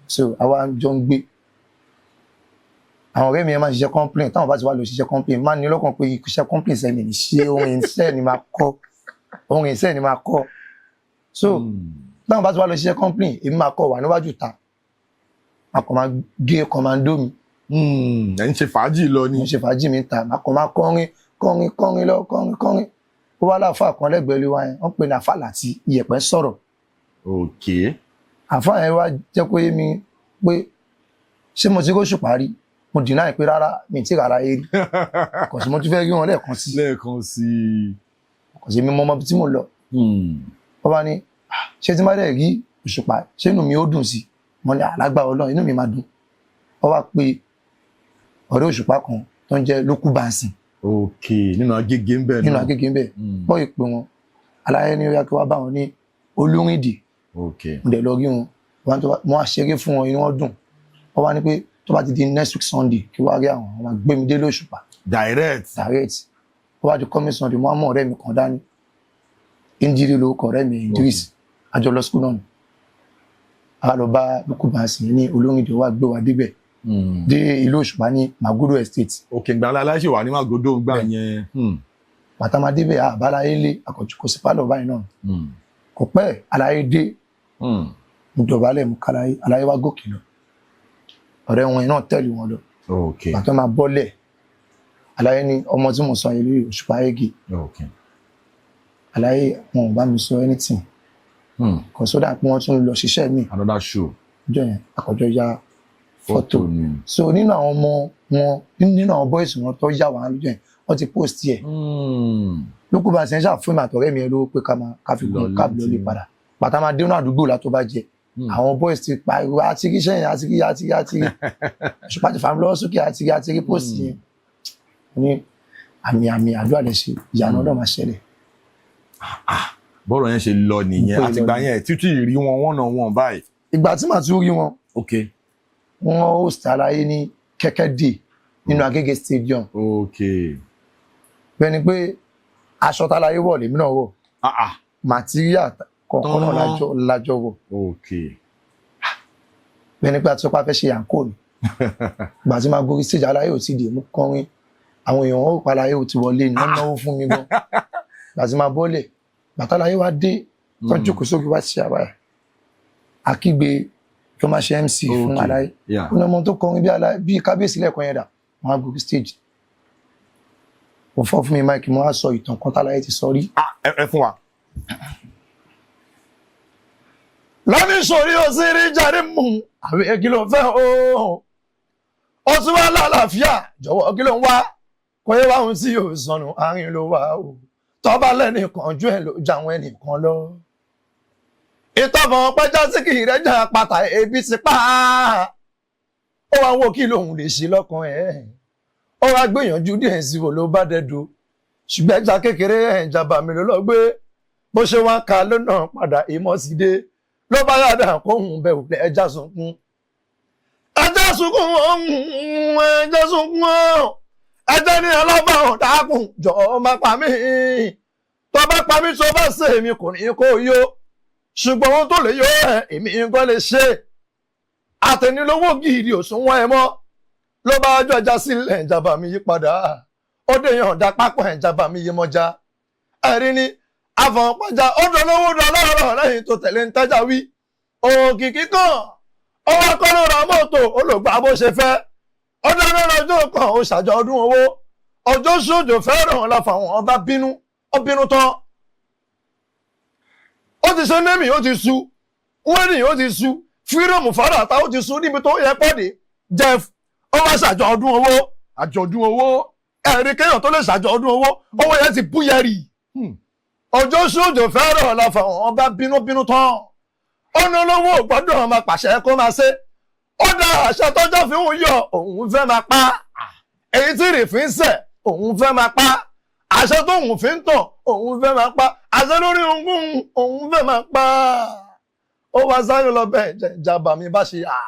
So àwa jọ ń gbé. Àwọn ọ̀rẹ́ mi yẹn máa ń ṣiṣẹ́ complain. Táwọn bá ti wá lọ ṣiṣẹ́ complain, máa ní lọ́kàn pé iṣẹ́ complain sẹ́mi ní ṣe, orin iṣẹ́ ni máa kọ́, orin iṣẹ́ ni máa kọ́. So táwọn bá ti wá lọ ṣiṣẹ́ complain, èmi máa kọ́ wà níwájú ta, máa kọ́ máa gé commando mi. Ẹ̀ ń ṣe fàájì lọ ni. Mo ṣe fàájì mi ta, máa kọ́ máa kọrin kọrin kọrin lọ, kọrin kọrin. Ó wá láàfáà kan lẹ́gbẹ̀ẹ́ ilé wa yẹn, wọ́n pè ní àfáà láti Iyẹ̀pẹ̀ sọ̀rọ̀. Àfáà yẹn wá jẹ́ kó yé mi pé ṣé mo ti róṣùpá rí? Mo deny pé rárá, mi ì tí rárá yé rí, kò sí, mo tún fẹ́ rí wọn lẹ́ẹ̀kan sí. Lẹ́ẹ̀kan sí i. Kò sí mi mọ́ ọmọ tí mo lọ. Wọ́n bá ní, "Ah, ṣé tí má dẹ̀ rí Òṣùpá, ṣé inú mi ó dùn sí i?" Mo ní, "Àlágbá Ọlọ́run, inú mi máa dùn." Wọ́n wá pe ọ̀rẹ́ Òṣùpá kan tó ń jẹ́ Lókù Bánsìn. Ok, nínú Agége ń bẹ̀. Nínú Agége ń bẹ̀. Bọ́ ìpè wọn, aláyé ní ó yá kí wọ́n bá wọn ní Olúrìndì. Mo dẹ̀ lọ rí wọn. Wọ́n wá ṣeré fún wọn, inú wọn dùn. Wọ́n wá ní pé tó bá ti di next week Sunday, kí wọ́n á rí àwọn, wọ́n máa gbé mi dé lóṣùpá. Direct. Direct. Ó wá di coming Sunday, mo wá mú ọ̀rẹ́ mi kan dání. Indiri lórúkọ ọ̀rẹ́ mi, Idris. Àjọ lọ school náà ni. A lọ bá Lókù Bánsìn ní Olóríndì, wá gbé wa débẹ̀, dé ìlú Òṣùpá ní Magodo Estate. Ok, gbà aláṣẹ wà ní Magodo gbà yẹn. Bàtà máa débẹ̀, àbáláyé lé àkọ́jù kò sí pálọ̀ báyìí náà. Kò pẹ́, aláyé dé. Mo dọ̀bálẹ̀, mo káláyé, aláyé wá gòkè lọ. Ọ̀rẹ́ wọn náà tẹ̀lé wọn lọ. Bàtà máa bọ́lẹ̀, aláyé ní ọmọ tí mo sọ yìí lórí Òṣùpá Ayége. Aláyé wọn ò bá mi sọ anything. Kò sódà pé wọ́n tún lọ ṣiṣẹ́ mi. Another show. Ọjọ́ yẹn, àkọ́jọ́ ya fọ́tò. Fọ́tò ni. So nínú àwọn ọmọ wọn, nínú àwọn boys wọn tó yà wá lójú yẹn, wọ́n ti post ẹ̀. Lókù bá ṣe ń ṣàfihàn àtọ̀rẹ́ mi ẹ lówó pé ká máa ká fi gun Lọ káàbù lọlé létí. padà. Bàtà máa dénú àdúgbò látó bá jẹ, àwọn boys ti pariwo, àtìrí sẹ́yìn, àtìrí, àtìrí, àtìrí, Òṣùpá ti fà mí lọ́wọ́ sókè, àtìrí, àtìrí post yẹn. Ní àmì àmì àdúrà lẹ ṣe, ìyanu ọlọ́run máa ṣẹlẹ̀. Bọ́rọ̀ yẹn ṣe lọ nìyẹn. Bó ṣe lọ. Àtìgbà yẹn títí rí wọn one on one báyìí? Ìgbà tí màá tún rí wọn, wọ́n host aláyé ní Kẹ́kẹ́ Day nínú Agége Stadium. Bẹ́ẹ̀ ni pé aṣọ táláyé wọ̀ lèmi náà wọ̀. Material kọ̀ọ̀kan náà Tán. lájọ wọ̀. Bẹ́ẹ̀ ni pé àti sọpá fẹ́ ṣe àǹkó ni. Ìgbà tí máa gorí stage, aláyé ò ti dé. Mú kọrin, àwọn èèyàn ó pa, aláyé ò ti wọlé ni, wọ́n náwó fún mi gan. Ìgbà tí máa bọ́lẹ̀, bàtà aláyé wá dé tó jókòó sókè wá sí àbáyà, akígbe tó máa ṣe MC fún aláyé. Ó ní ọmọ tó kọrin bí aláyé bí kábíyèsí lẹ́ẹ̀kan yẹn dà. Wọ́n á gorí stage, kò fọ́ fún mi mic, mo á sọ ìtàn kan táláyé ti sọ rí. Ah, ẹ fún wa. Lọ́ní sórí ó sì rí jáde mú àbí kí ló fẹ́ o? Ó tún wá lálàáfíà, jọ̀wọ́ kí ló ń wá? Kò yẹ wá ohun tí yóò sọnù, àárín ló wà o. Tọ́ba lẹ́nìkan ju ẹ̀ ló já àwọn ẹnìkan lọ. Ìtọ́fọ̀n pẹ́jọ́ sí kì í rẹ́jà pátá, ebi ti pa á. Ó wá ń wo kí lòun lè ṣe lọ́kàn ẹ̀. Ó wá gbìyànjú díẹ̀ sí wo ló bá dẹ́dọ̀, ṣùgbọ́n ẹja kékeré ẹ̀ ń jàbá mi ló lọ gbé. Bó ṣe wá ka lọ́nà padà, ìmọ̀ sí dé ló bá yàdà kóhun bẹ̀ wò. Ẹja sunkún, ẹja sunkún, ẹja sunkún, ẹja ní alábàáhùn, dákun jọ̀ọ́ má pa mí. Tó bá pa mí, tó bá ṣe èmi kò ní kó yó, ṣùgbọ́n ohun tó lè yó ẹ̀, èmi nǹkan lè ṣe àtẹnilówó gidi òṣùwọ̀n ẹ̀ mọ́. Ló bá jọ ẹja sílẹ̀, ìjàmbá mi yí padà, ó dé yàn dá pápá, ìjàmbá mi yé mọ́já. Ẹ̀rí ni àfọ̀npọ̀já, ó dolówó dọlọ́rọ̀ lẹ́yìn tó tẹ̀lé ń tẹ́jà wí. Òkìkí kan ó wá kọ́ ló ra mọ́tò, ó lò gbà bó ṣe fẹ́. Ó dáná lọ́jọ́ kan, ó ṣàjọdún owó ọjọ́ sójò fẹ́ràn láfàwọn ọba bínú. Ó bínú tán, ó ti ṣe némì, ó ti su wẹ́nì, ó ti su fírọ̀mù fàràtà, ó ti su níbi tó yẹ pọ́ọ̀dì jeff. Ó wá ṣàjọdún owó. Àjọ̀dún owó. Ẹ̀rí kéèyàn tó lè ṣàjọdún owó, owó yẹn ti búyẹ̀rì. Ọjọ́ sójò fẹ́ràn láfàwọn ọba bínú bínú tán, ó ní olówó gbọ́dọ̀ máa pàṣẹ kó máa ṣe. Ó dá àṣẹ tọ́jọ́ fi ń yọ, òun fẹ́ máa pa èyí tí rì fi ń sẹ̀, òun fẹ́ máa pa àṣẹ tóun fi ń tàn, òun fẹ́ máa pa àṣẹ lórí ogún, òun fẹ́ máa pa. Ó wá sáré lọ bẹ́ẹ̀ jàmbá mi bá ṣe à,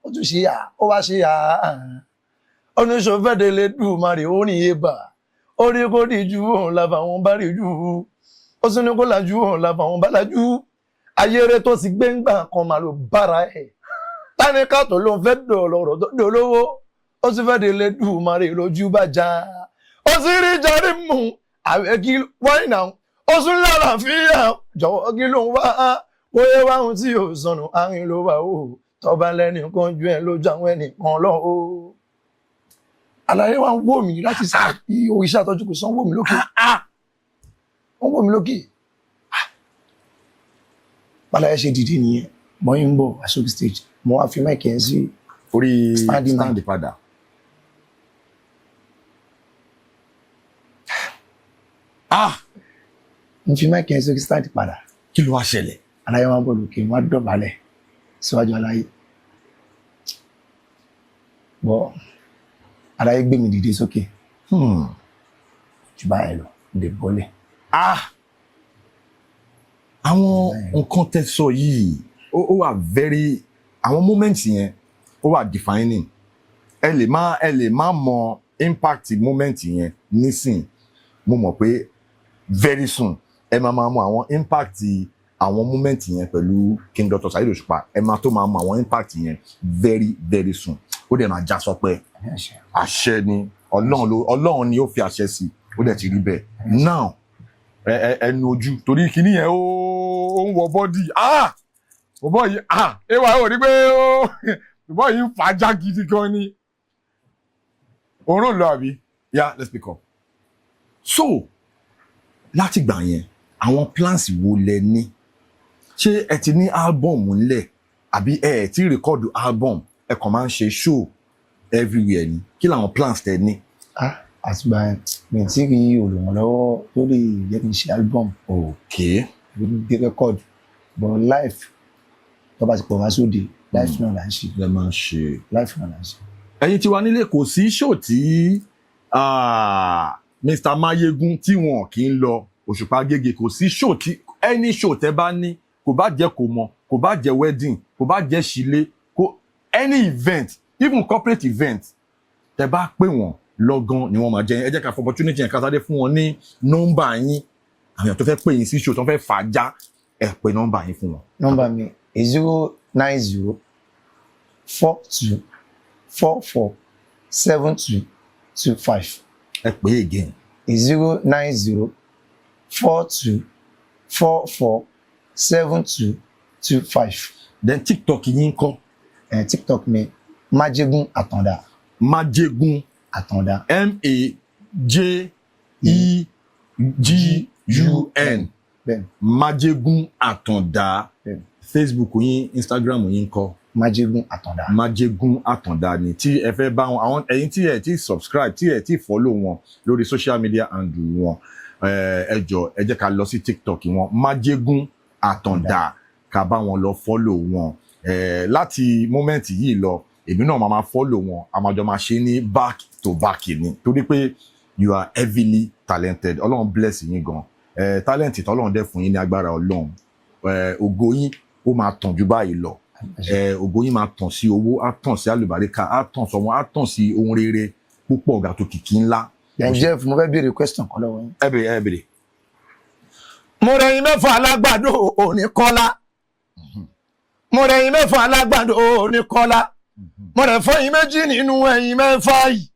ó tún ṣe à, ó wá ṣe à. Oníṣòfẹ́dẹ́lẹ́ dùmarè, ó ní ebà, ó rí kó díjú òun làbàwọn bá rí jù, ó tún ní kó lajú òun làbàwọn bá lajú. Ayére tó ti gbé ńgbà kan máa ló bára ẹ̀ táníkà tó ló ń fẹ́ dọ̀lọ́rọ̀ tó dolówó, ó sì fẹ́ délé dùmarè lójú bá já, ó sì rí jáde mú àwẹ̀ kí wáyé náà, ó tún lálàáfíà, jọ̀wọ́ kí ló ń wá? Bóyá wá ohun tí yóò sọnù, àárín ló wà ó. Tọ́ba lẹ́nìkan ju ẹ̀ lójú àwọn ẹnìkan lọ o. Àlàyé wa ń wò mí láti sá oríṣi àtọ́jú kò sàn, wò mí lókè, wọ́n wò mí lókè. Bàlàyé ṣe dìde nìyẹn, mo ń bọ̀ wá sórí stage, mo wá fi mic yẹn sí orí standing stand mic. Padà. Ah. Mo fi mic yẹn sórí stand padà. Kí ló wá ṣẹlẹ̀? Aláyé wọn bọ̀ lókè, wọn á dọ̀bálẹ̀ síwájú aláyé bọ́, aláyé gbé mi dìde sókè jù báyìí lọ lè bọ́lẹ̀. Ah, àwọn nǹkan tẹ́ sọ yìí, ó wà very, àwọn moment yẹn ó wà defining. Ẹ lè má mọ impact moment yẹn nísìn. Mo mọ̀ pé very soon ẹ máa máa mọ àwọn impact àwọn moment yẹn pẹ̀lú King Dr. Saheed Òṣùpá. Ẹ máa tó máa mọ àwọn impact yẹn very very soon. Ó dẹ̀ máa já sọpẹ́. Àṣẹ ni, Ọlọ́run ló, Ọlọ́run ni ó fi àṣẹ sí, ó dẹ̀ ti rí bẹ́ẹ̀ now. Ẹ ẹ ẹnu ojú torí kinní yẹn, ó ń wọ body. Ah, bọ̀bọ̀ yìí, ah, ewa ò rí pé ó bọ̀bọ̀ yìí ń fàájà gidi gan ni. Òórùn lọ àbí? Yeah, let's pick up. So látìgbà yẹn, àwọn plans wo lẹ ní? Ṣé ẹ ti ní album ńlẹ̀, àbí ẹ ti record album, ẹ kàn máa ń ṣe show everywhere ni? Kí làwọn plans tẹ ní? Ah, àtìgbà yẹn, mi ti rí olùrànlọ́wọ́ tó lè jẹ́ kí n ṣe album gbé record, but live, tó bá ti pọ̀ wá sóde, live náà là ń ṣe. Lẹ máa ń ṣe. Live náà là ń ṣe. Ẹ̀yin tí wà nílé, kò sí show tí Mr. Mayegun tí wọn kì í lọ, Òṣùpá Gègé, kò sí show tí, any show tẹ́ bá ní, kò bá jẹ́ kò mọ, kò bá jẹ́ wedding, kò bá jẹ́ sílé, kò any event, even corporate event, tẹ́ bá pè wọ́n, lọ́gán ni wọ́n máa jẹ́. Ẹ jẹ́ ká fọ opportunity yẹn ká sáré fún wọn ní nọ́mbà yín. Àwọn èèyàn tó fẹ́ pè yín sí show, tó fẹ́ fà á já, ẹ pè nọ́mbà yín fún wọn. Nọ́mbà mi, 09042447225. Ẹ pè é again. 09042447225. Then TikTok yín ńkọ́? TikTok mi, Májégún Àtàndá. Májégún Àtàndá. Majegun. Bẹ́ẹ̀ni. Májégún Àtàndá. Bẹ́ẹ̀ni. Facebook yín, Instagram yín ńkọ́? Májégún Àtàndá. Májégún Àtàndá ni. Tí ẹ fẹ́ bá wọn, àwọn ẹ̀yin tí ẹ ti subscribe, tí ẹ ti follow wọn lórí social media handle wọn, ẹ jọ̀ọ́, ẹ jẹ́ ká lọ sí TikTok wọn, Májégún Àtàndá, ká bá wọn lọ follow wọn. Láti moment yìí lọ, èmi náà máa máa follow wọn, a máa jọ máa ṣe ní back to back ni, torí pé you are heavily talented. Ọlọ́run bless yín gan. Talent tọ́lọ́run dẹ̀ fún yín ní agbára Ọlọ́run, ògo yín ó máa tàn ju báyìí lọ. Ògo yín máa tàn sí owó, á tàn sí àlùbáríkà, á tàn sọmọ, á tàn sí ohun rere púpọ̀, ọ̀gá tó kìkì ńlá. Then Jeff, mo fẹ́ béèrè question kan lọ́wọ́ yín. Ẹ bèrè, ẹ bèrè. Mo rẹ̀yìn 6 alágbàdo òní kọ́lá, mo rẹ̀yìn 6 alágbàdo òní kọ́lá, mo rẹ̀ fọ́ ẹyin 2 nínú ẹyin 6 yìí,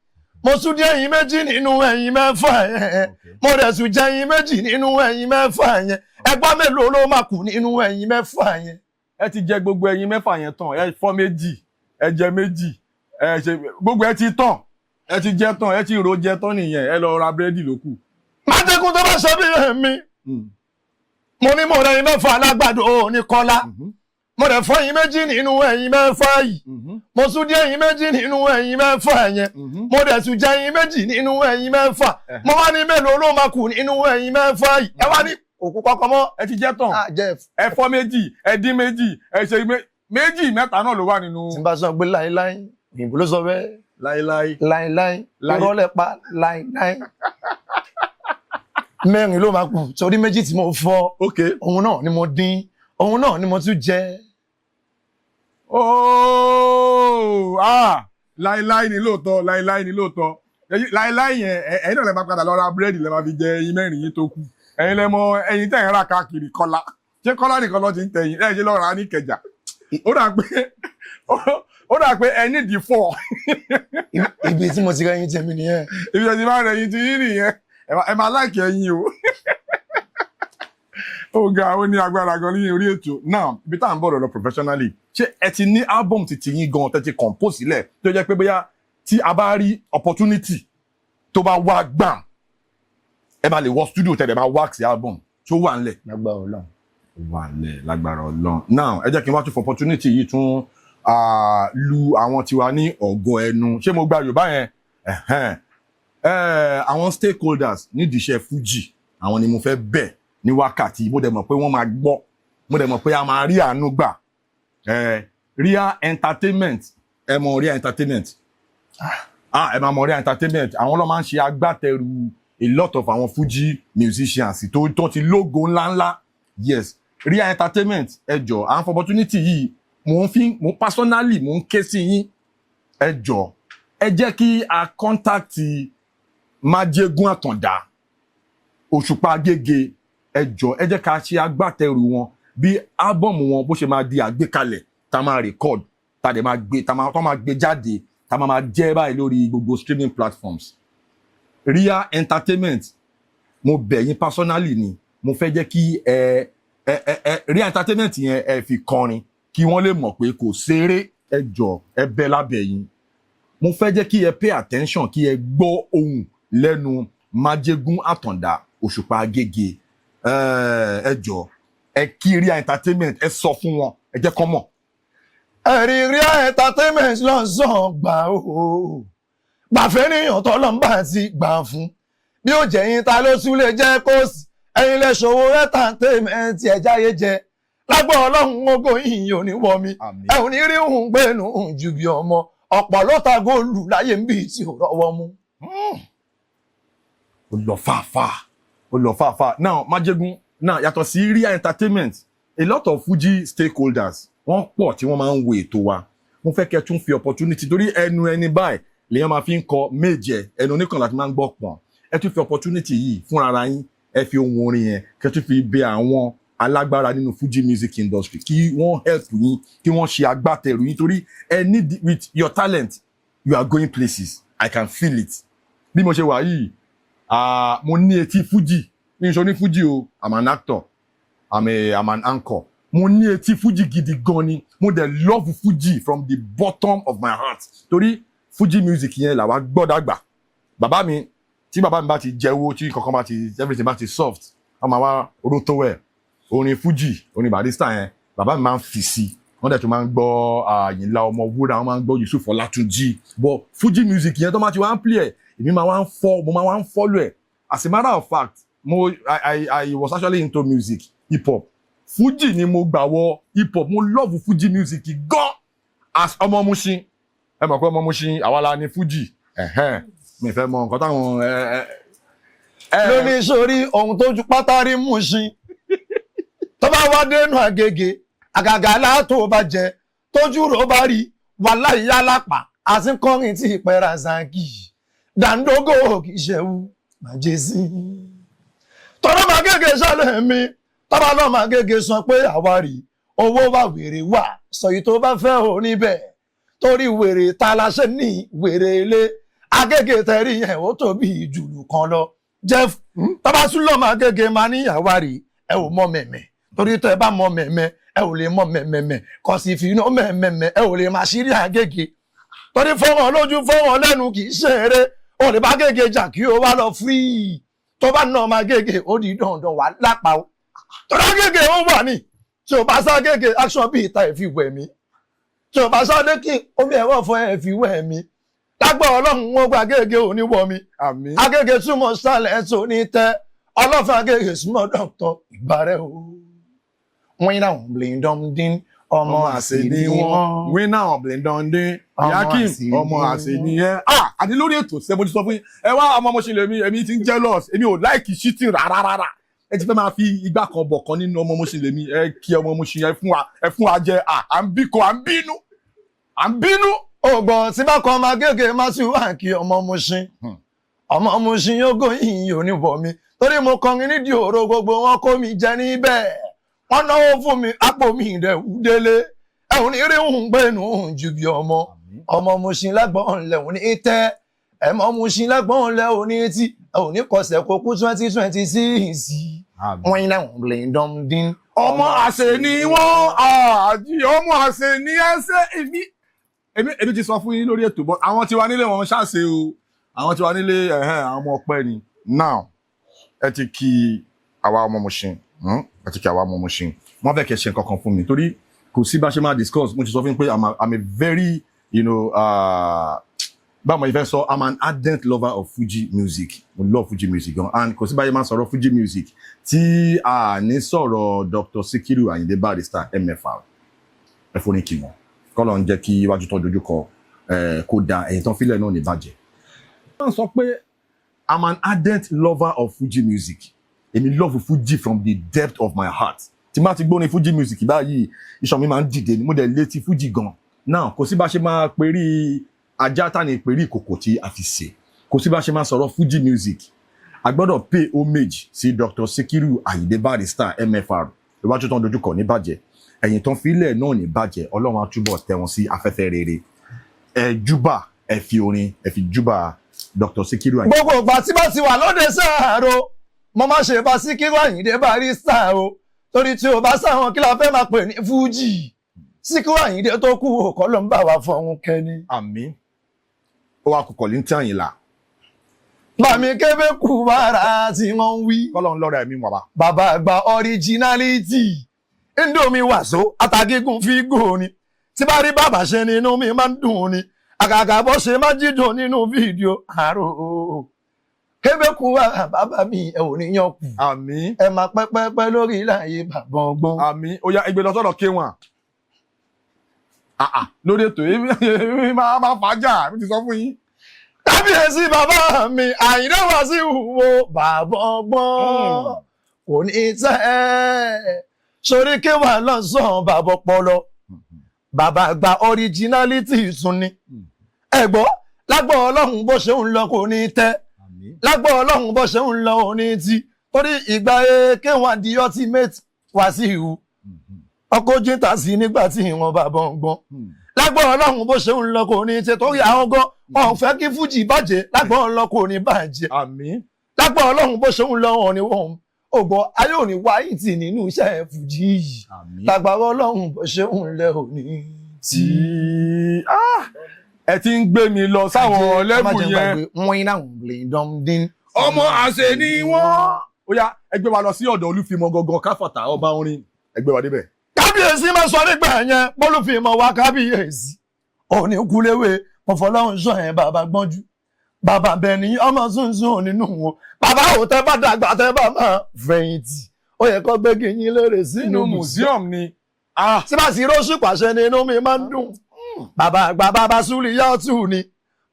mo tún dín ẹyin 2 nínú ẹyin 6 yẹn, mo rẹ̀ tún jẹ ẹyin 2 nínú ẹyin 6 yẹn. Ẹgbọ́n, mélòó ló máa kù nínú ẹyin 6 yẹn? Ẹ ti jẹ gbogbo ẹyin 6 yẹn tán. Ẹ fọ́ 2, ẹ jẹ 2, ẹ ṣe gbogbo, ẹ ti tán, ẹ ti jẹ tán, ẹ ti ro jẹ tán nìyẹn. Ẹ lọ ra búrẹ́dì ló kù. Májèkún tó bá ṣe bí èmi, mo ní mo rẹ̀yìn 6 alágbàdo òní kọ́lá, mo rẹ̀ fọ́ ẹyin 2 nínú ẹyin 6 yìí, mo tún dín ẹyin 2 nínú ẹyin 6 yẹn, mo dẹ̀ tún jẹ ẹyin 2 nínú ẹyin 6, mo wá ní mélòó ló máa kù nínú ẹyin 6 yìí? Ẹ wá ní òkú kọ́kọ́ mọ́. Ẹ ti jẹ tán. Ah, Jeff. Ẹ fọ́ 2, ẹ dín 2, ẹ ṣe 2, 3 náà ló wà nínú. Tí n bá sọ pé láíláí, òyìnbó ló sọ bẹ́ẹ̀. Láíláí. Láíláí. Láí- Irọ́ lẹ pa. Láíláí, 4 ló máa kù, torí 2 tí mo fọ́, òun náà ni mo dín, òun náà ni mo tún jẹ. Ooo, ah, láíláí ni lóòótọ́, láíláí ni lóòótọ́. Láíláí yẹn, ẹ̀yin náà lè máa padà lọ ra búrẹ́dì, lè máa fi jẹ ẹyin 4 yín tó kù. Ẹ̀yin lẹ mọ ẹyin tẹ̀ ń rà káàkiri. Kọ́lá, ṣé Kọ́lá nìkan ló ti ń tẹ̀yìn? Ẹ̀ ṣe lọ́ọ́ rà á ní Ìkẹjà. Ó dà pé ẹ nídìí fọ́. Ibi tí mo ti rẹyin tèmi nìyẹn. Ibi ẹ ti máa ń rẹyin ti yín nìyẹn. Ẹ máa like ẹyin o. Ó ga, ó ní agbára gan ní orí ètò. Now, ibi tá à ń bọ̀ lọ professionally, ṣé ẹ ti ní album ti tiyín gan tẹ́ ti compose sílẹ̀, tó jẹ́ pé bóyá tí a bá rí opportunity tó bá wá gbàm, ẹ máa lè wọ studio tẹ̀lé, máa wax album tó wà ńlẹ̀? Lágbára Ọlọ́run. Wà ńlẹ̀ lágbára Ọlọ́run. Now, ẹ jẹ́ kí n wá tún for opportunity yìí tún lu àwọn tiwa ní ọ̀gọ́ ẹnu. Ṣé mo gba Yorùbá yẹn? Ẹ̀hẹ́n. Àwọn stakeholders nídìí iṣẹ́ Fuji, àwọn ni mo fẹ́ bẹ̀. Ní wákàtí, mo dẹ̀ mọ̀ pé wọ́n máa gbọ́, mo dẹ̀ mọ̀ pé a máa rí àánú gbà. Ria Entertainment, ẹ mọ̀ Ria Entertainment? Ah, ẹ máa mọ̀ Ria Entertainment. Àwọn ló máa ń ṣe agbátẹrù a lot of àwọn Fuji musicians tó ti lógo ńláńlá. Yes, Ria Entertainment, ẹ jọ, à ń fọ opportunity yìí, mò ń fi mo personally mò ń ké sí yín. Ẹ jọ, ẹ jẹ́ kí a contact Májégún Àtàndá, Òṣùpá Agége. Ẹ jọ, ẹ jẹ́ ká ṣe agbátẹrù wọn, bí album wọn bó ṣe máa di àgbékalẹ̀, tá máa record, tá dẹ̀ máa gbé, tá máa tó máa gbé jáde, tá máa máa jẹ́ báyìí lórí gbogbo streaming platforms. Ria Entertainment, mo bẹ̀ yín personally ni. Mo fẹ́ jẹ́ kí ẹ Ria Entertainment yẹn, ẹ fi kọrin kí wọ́n lè mọ̀ pé kò ṣeré. Ẹ jọ, ẹ bẹ̀ lábẹ́ yín. Mo fẹ́ jẹ́ kí ẹ pay attention, kí ẹ gbọ́ ohùn lẹ́nu Májégún Àtàndá, Òṣùpá Agége. Ẹ jọ, ẹ kí Ria Entertainment, ẹ sọ fún wọn, ẹ jẹ́ kán mọ̀. Ẹ̀rí Ria Entertainment lọ́sàn gbà ó gbàfẹ́ níyàn tọ́lọ́mbà ti gbà fún bí ó jẹ́ yín, ta ló tún lè jẹ́ kó sí ẹ̀yin lè ṣòwò entertainment ẹ̀ jáyé jẹ lágbó Ọlọ́run ogo yìí ò ní wọ mi. Àmín. Ẹ ò ní rí òun gbẹ́nu ju bí ọmọ ọ̀pọ̀ ló ta góòlù láyé ń bì tí ò rọ́wọ́ mú. Ó lọ fàáfàá, ó lọ fàáfàá. Now, Májégún, now, yàtọ̀ sí Ria Entertainment, a lot of Fuji stakeholders wọ́n pọ̀ tí wọ́n máa ń wo ètò wa. Mo fẹ́ kẹ́ tún fi opportunity, torí ẹnu ẹni báyìí lèèyàn máa fi ń kọ méje, ẹnu oníkan láti máa ń gbọ́ pọ̀n. Ẹ tún fi opportunity yìí fúnra ara yín, ẹ fi ohun orin yẹn, kẹ́ tún fi bẹ àwọn alágbára nínú Fuji music industry kí wọ́n help yín, kí wọ́n ṣe agbátẹrù yín, torí ẹ need. With your talent, you are going places. I can feel it. Bí mo ṣe wà yìí, ah, mo ní etí Fuji. Mi n ṣe oní Fuji o, I'm an actor, I'm an anchor. Mo ní etí Fuji gidi gan ni. Mo dẹ̀ love Fuji from the bottom of my heart, torí Fuji music yẹn làwa gbọ́ dàgbà. Bàbá mi, tí bàbá mi bá ti jẹ́wọ́, tí kankan bá ti, everything bá ti soft, wọ́n máa wá rótó ẹ̀, orin Fuji, orin Barrister yẹn, bàbá mi máa ń fi sí. Wọ́n dẹ̀ tún máa ń gbọ́ Àyìnlá Ọmọwúrà, wọ́n máa ń gbọ́ Yusuf Ọlátúnjí. But Fuji music yẹn tó máa ti wá ń play ẹ̀, èmi máa wá ń fọ́, mo máa wá ń follow ẹ̀. As a matter of fact, mo I was actually into music, hip hop. Fuji ni mo gbà wọ hip hop. Mo love Fuji music gan as ọmọ Mushin. Ẹ mọ̀ pé ọmọ Mushin, àwa la ní Fuji. Ẹ̀hẹ́n, mi fẹ́ mọ nǹkan táwọn ẹ Lóní sórí ohun tó ju pátá rí Mushin, tó bá wá dénú Àgègè, àgàgà látò bá jẹ tójú rò bá rí wàhálà ìyá lápá àti kọrin tí ìpẹ́ Rasaki dàńdógó kì í ṣẹ́wó màjèsí. Tọ́lá máa gègé sálẹ̀ mi, tọ́ba lọ́ máa gègé sọ pé àwárí owó wà, wèrè wà, sọ yìí tó bá fẹ́ ò níbẹ̀, torí wèrè ta la ṣe ní wèrè ilé Agége tẹ̀rí yẹn, ó tóbi jùlù kan lọ. Jeff, tọ́ba tún lọ́ máa gègé máa ní àwárí ẹ ò mọ mẹ̀mẹ̀, torí tẹ́ ẹ bá mọ mẹ̀mẹ̀, ẹ ò lè mọ mẹ̀mẹ̀mẹ̀ kò sì fi iná mẹ̀mẹ̀mẹ̀, ẹ ò lè máa ṣírí Agége, torí fọwọ́n lójú, fọwọ́n lẹ́nu, kì í ṣe eré. O lè bá gègé jà kí o wá lọ fírí. Tó bá nà ọmọ Agége, ó di dandan wà lápá o, torí Agége ó wà ní. Tí o bá sá gègé action bíi ìta ẹ̀ fi wẹ̀ mí, tí o bá sá dé kí omi ẹ̀rọ fún ẹ̀ fi wẹ̀ mí lágbọ́. Ọlọ́run ó gba Agége òní wọ̀ mí. Àmín. Agége túmọ̀ sálẹ̀ tó ní tẹ́ ọlọ́fin. Agége súnmọ́ dọ́kítọ̀ ìbárẹ̀ o. Wọ́n náà blindom dín ọmọ àṣẹ ni wọ́n. Winner of blendondin. Ọmọ Yakim àṣẹ ni ọmọ wọ́n. Àṣẹ nìyẹn. Ah, àti lórí ètò ṣe mo ti sọ fún yín, ẹ wá, ọmọ mo ṣe lè mi, èmi ti ń jealous, èmi ò like cheating rárá rárá. Ẹ ti fẹ́ máa fi igbá kan bọ̀ kan nínú ọmọ mo ṣe lè mi. Ẹ kí ọmọ mo ṣe yẹn fún wa, ẹ fún wa jẹ. Ah, à ń bíkọ, à ń bínú, à ń bínú. Ògbọ̀n tí bá kọ́ ọmọ Agége má tún wà kí ọmọ Mushin, ọmọ Mushin yóò yìnyín oníwọ̀ mi, torí mo kọrin nídìí òro, gbogbo wọn kó mi jẹ níbẹ̀, wọ́n náwó fún mi, àpò mi rẹ̀ wú délé. Ẹ̀hún ní rí òun gbẹ̀nu ju bí ọmọ ọmọ Mushin lágbọ̀n lẹ̀ òní tẹ́ ẹ̀mọ́ Mushin lágbọ̀n lẹ̀ òní tí òní kọsẹ̀ kó kú 2026. Wọ́n náà blindom dín. Ọmọ àṣẹ ni wọ́n àjí, ọmọ àṣẹ ni ẹsẹ. Èmi ti sọ fún yín lórí ètò bọ, àwọn tiwa nílé wọn ṣàṣe o, àwọn tiwa nílé, ẹhẹn, àwọn ọmọ ọpẹ ni. Now, ẹ ti kí àwa ọmọ Mushin, Ẹ ti kí àwa ọmọ Mushin. Wọ́n fẹ́ kẹ́ ṣe nǹkan kan fún mi, torí kò sí bá ṣe máa discuss. Mo ti sọ fún yín pé I'm a very Báwo mo fẹ́ sọ, I'm an ardent lover of Fuji music. Mo love Fuji music gan, and kò sí báyìí máa sọ̀rọ̀ Fuji music tí a ní sọ̀rọ̀ Dr. Sikiru Ayinde Barrister MFR. Ẹ fún ní kí wọn kọ́lọ̀ ń jẹ́ kí iwájú tó dojú kọ kó da ẹ̀yìn tán fílẹ̀ náà ní bàjẹ́. Wọ́n sọ pé I'm an ardent lover of Fuji music. Èmi love Fuji from the depth of my heart. Tí má ti gbórin Fuji music báyìí, iṣan mi máa ń dìde ni. Mo dẹ̀ létí Fuji gan. Now, kò sí bá ṣe máa perí ajá tá ní perí ìkòkò tí a fi sè, kò sí bá ṣe máa sọ̀rọ̀ Fuji music, a gbọ́dọ̀ pay homage sí Dr. Sikiru Ayinde Barrister MFR. Iwájú tán dojúkọ ní bàjẹ́, ẹ̀yìn tán fílẹ̀ náà ní bàjẹ́. Ọlọ́run á túbọ̀ tẹ́ wọn sí afẹ́fẹ́ rere. Ẹ júbà, ẹ fi orin, ẹ fi júbà Dr. Sikiru Ayinde. Gbogbo ìgbà tí bá ti wà lóde sáàrò, mo máa ṣe bá Síkírù Àyìndé Barrister o, torí tí o bá sáwọn, kí la fẹ́ máa pè ní Fújì? Síkírù Àyìndé tó kú òkọ́ ló ń bá wa fọ̀hún kẹ́ni. Àmín. Ó wá kọkọ̀ ní tí Àyìnlá. Bàmí kébé kú bára tí wọ́n ń wí. Kọ́lọ́n lọ́rọ̀ ẹ̀mí wàbà. Bàbá àgbà originality, indomie wàsó àtàgígùn fígò ni. Tí bá rí bàbá ṣe ni inú mi máa ń dùn ni, àgàgà bó ṣe máa jíjò nínú fídíò àrò. Kébé kú bára bàbá mi, ẹ ò ní yan kù. Àmín. Ẹ máa pẹ́pẹ́pẹ́ lórí láàyè bàbá ọgbọ́n. Àmín. Ó yá, ẹgbẹ́ lọ sọ́dọ̀ K1 lórí ètò yìí, máa fàájà, mi ti sọ fún yín. Kábíyèsí bàbá mi Àyìndé Wàsíù wo bàbá ọgbọ́n kò ní tẹ́ sórí kéwà lọ́sàn-án bàbá ọpọlọ, bàbá àgbà originality tún ni. Ẹ̀gbọ́ lágbọ́ Ọlọ́run bó ṣe ń lọ kò ní tẹ́. Àmín. Lágbọ́ Ọlọ́run bó ṣe ń lọ ò ní tí, torí ìgbà K1 the Ultimate Wàsíù ọkọ̀ jíǹta sí nígbà tí ìwọ̀n bàbá ọgbọ́n. Lágbọ́ Ọlọ́run bó ṣe ń lọ kò ní tẹ́, torí àwọn gan wọn ò fẹ́ kí Fújì bàjẹ́. Lágbọ́ Ọlọ́run kò ní bàjẹ́. Àmín. Lágbọ́ Ọlọ́run bó ṣe ń lọ wọn ni wọn ò gbọ́ ayé òní wáyé tì nínú iṣẹ́ Fújì yìí. Àmín. Lágbára Ọlọ́run bó ṣe ń lẹ òní tí ẹ ti ń gbé mi lọ sáwọn level yẹn. Wọ́n iná blindom dín. Ọmọ àṣẹ ni wọ́n. Ó yá, ẹ gbé wa lọ sí ọ̀dọ̀ Olúfimọ gangan káfàtà ọba orin, ẹ gbé wa débẹ̀. Kábíyèsí máa sọ nígbà yẹn bólúfìmọ̀ wá kábíyèsí òní kúléwé mọ̀fọ́lọ́hún sọ yẹn. Bàbá gbọ́njú, bàbá bẹ̀ni ọmọ sunsun nínú wọn. Bàbá ò tẹ́ bá dàgbà, tẹ́ bá máa fẹ̀yìntì, ó yẹ kó gbégi yín lérè sínú nínú museum. Museum ni. Tí bá sì róṣù pàṣẹ ni inú mi máa ń dùn. Bàbá àgbà, bàbá Súlíyàtù ni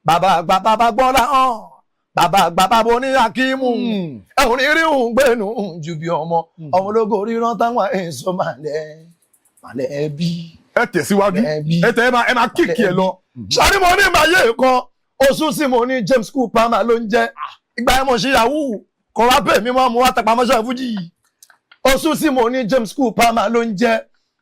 bàbá àgbà, bàbá gbọ́lá hàn bàbá àgbà, bàbá oníyàkímù. Ẹ̀hún ní rí òun gbẹ̀nù ju bí ọmọ ọmọ ológo ríran táwọn èso màlẹ́ màlẹ́ bí. Ẹ tẹ̀síwájú. Ẹbí. Ẹ tẹ̀, ẹ máa kíkì ẹ lọ. Sáré mo ní màyé kan oṣù tí mo ní James Cooper máa ló ń jẹ́. Ìgbà yẹn mo ṣe yahoo kò wá pè mí mọ́, mo wá tapamọ́ṣẹ́ fújì. Oṣù tí mo ní James Cooper máa ló ń jẹ́,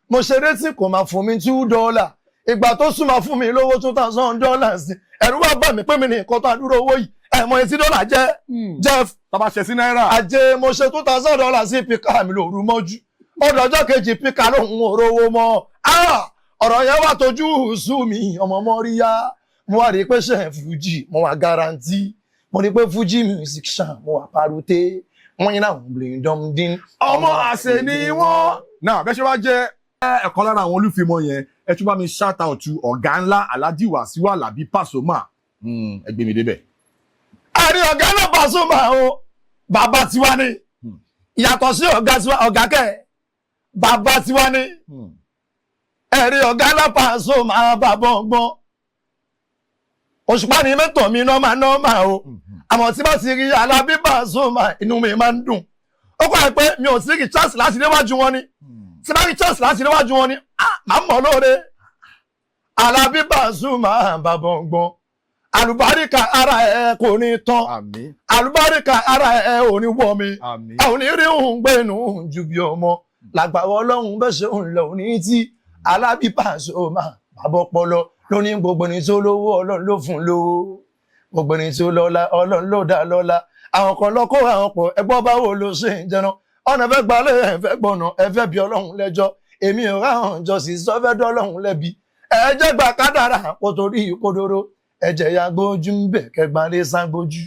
mo ṣeré tí kò máa fún mi $2. Ìgbà tó súnmọ́ fún mi lówó $2,000, ẹ̀rù wá bà mí pé mi ní nǹkan tó àdúró owó yìí. Ẹ̀mọ etí dọ́là jẹ́ Jeff. Tábà ṣe sí náírà. Ajé mo ṣe $2,000 sí píkà mi lòru mọ́jú. Ọdọ̀ ọjọ́ kejì, píkà lòun ò rówó mọ́. Ah! Ọ̀rọ̀ yẹn wà tójú sú mi, ọmọ mọ́ríyá. Mo wá rí i pé ṣe fújì mo wà guarantee, mo rí i pé fújì music ṣàn mo wà parute wọ́n yín náà blindom dín. Ọmọ àṣẹ ni wọ́n. Náà bẹ́ẹ̀ ṣe wá jẹ́ ẹ̀kan lára àwọn olúfimọ yẹn, ẹ tún bá mi shout out to ọ̀gá ńlá Alhaji Wasiu Alabi Pasuma. Ẹ gbé mi débẹ̀. Àrí ọ̀gá náà Pasuma o, bàbá tiwa ni. Ìyàtọ̀ sí ọ̀gá tiwa, ọ̀gá kẹ́ bàbá tiwa ni. Ẹ̀rí ọ̀gá náà Pasuma, bàbá ọgbọ́n. Òṣùpá ni mẹ́tọ̀ mi normal normal o, àmọ́ tí bá ti rí Alábí Pasuma, inú mi máa ń dùn. Ó kọ́ ẹ pé mi ò sí rí chance láti déwájú wọn ni. Tí bá rí chance láti déwájú wọn ni, ah, màá mọ̀ lóore. Alábí Pasuma, bàbá ọgbọ́n, àlùbáríkà ara ẹ kò ní tán. Àmín. Àlùbáríkà ara ẹ ò ní wọ mi. Àmín. Ẹ ò ní rí òun gbẹ̀nù ju bí ọmọ làgbàwọ̀ Ọlọ́run bẹ́ẹ̀ ṣe ń lọ ní tí Alábí Pasuma, bàbá ọpọlọ lóní. Gbogbo ní tó lówó, Ọlọ́run ló fún lówó. Gbogbo ní tó lọ́lá, Ọlọ́run ló dá lọ́lá. Àwọn kan lọ́kọ́ àwọn pọ̀ ẹgbọ́n. Báwo ló ṣe ń jẹun ọ̀nà fẹ́ gbalẹ̀, ẹ fẹ́ gbọ̀nà, ẹ fẹ́ bí Ọlọ́run lẹ́jọ́. Èmi ò ráhùn jọ sí sọ́fẹ́ dọ́lọ́run lẹ́bi. Ẹ jẹ́ gbà kádàrà kó torí kódóró. Ẹ̀jẹ̀ ya gbójú ń bẹ̀ kẹgbà lé ságbójú.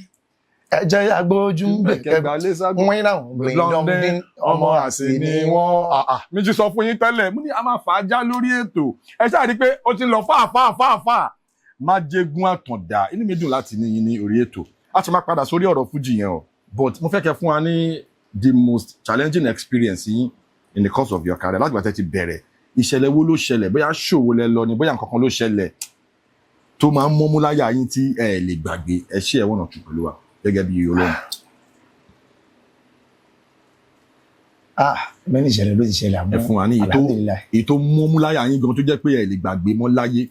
Ẹ̀jẹ̀ ya gbójú ń bẹ̀ kẹgbà Kẹgbà lé ságbó. Wọ́n náà London ọmọ àṣẹ ni wọ́n. Mi ti sọ fún yín tẹ́lẹ̀, mo ní a máa fà á já lórí ètò. Ẹ ṣáà rí i pé ó ti ń lọ fà fà fà fà. Májégún Àtàndá. Inú mi dùn láti ní yín ní orí ètò. A ti máa padà sórí ọ̀rọ̀ fújì yẹn o, but mo fẹ́ kẹ́ fún wa ní the most challenging experience yín in the course of your career láti ìgbà tẹ́ ti bẹ̀rẹ̀. Ìṣẹ̀lẹ̀ wo ló ṣẹlẹ̀? Bóyá ṣòwò lẹ lọ ni, bóyá nǹkan kan ló ṣẹlẹ̀ tó máa ń mọ́mú láyà yín tí ẹ lè gbàgbé. Ẹ ṣe ẹ̀ wọ̀nà tù pẹ̀lú wa gẹ́gẹ́ bí olórin. Ah, mẹ́rin ìṣẹ̀lẹ̀ ló ti ṣẹlẹ̀, àmọ́ Ẹ fún wa ní èyí tó alhamdulillahi. èyí tó mọ́mú láyà yín gan tó jẹ́ pé ẹ lè gbàgbé mọ́ láyé.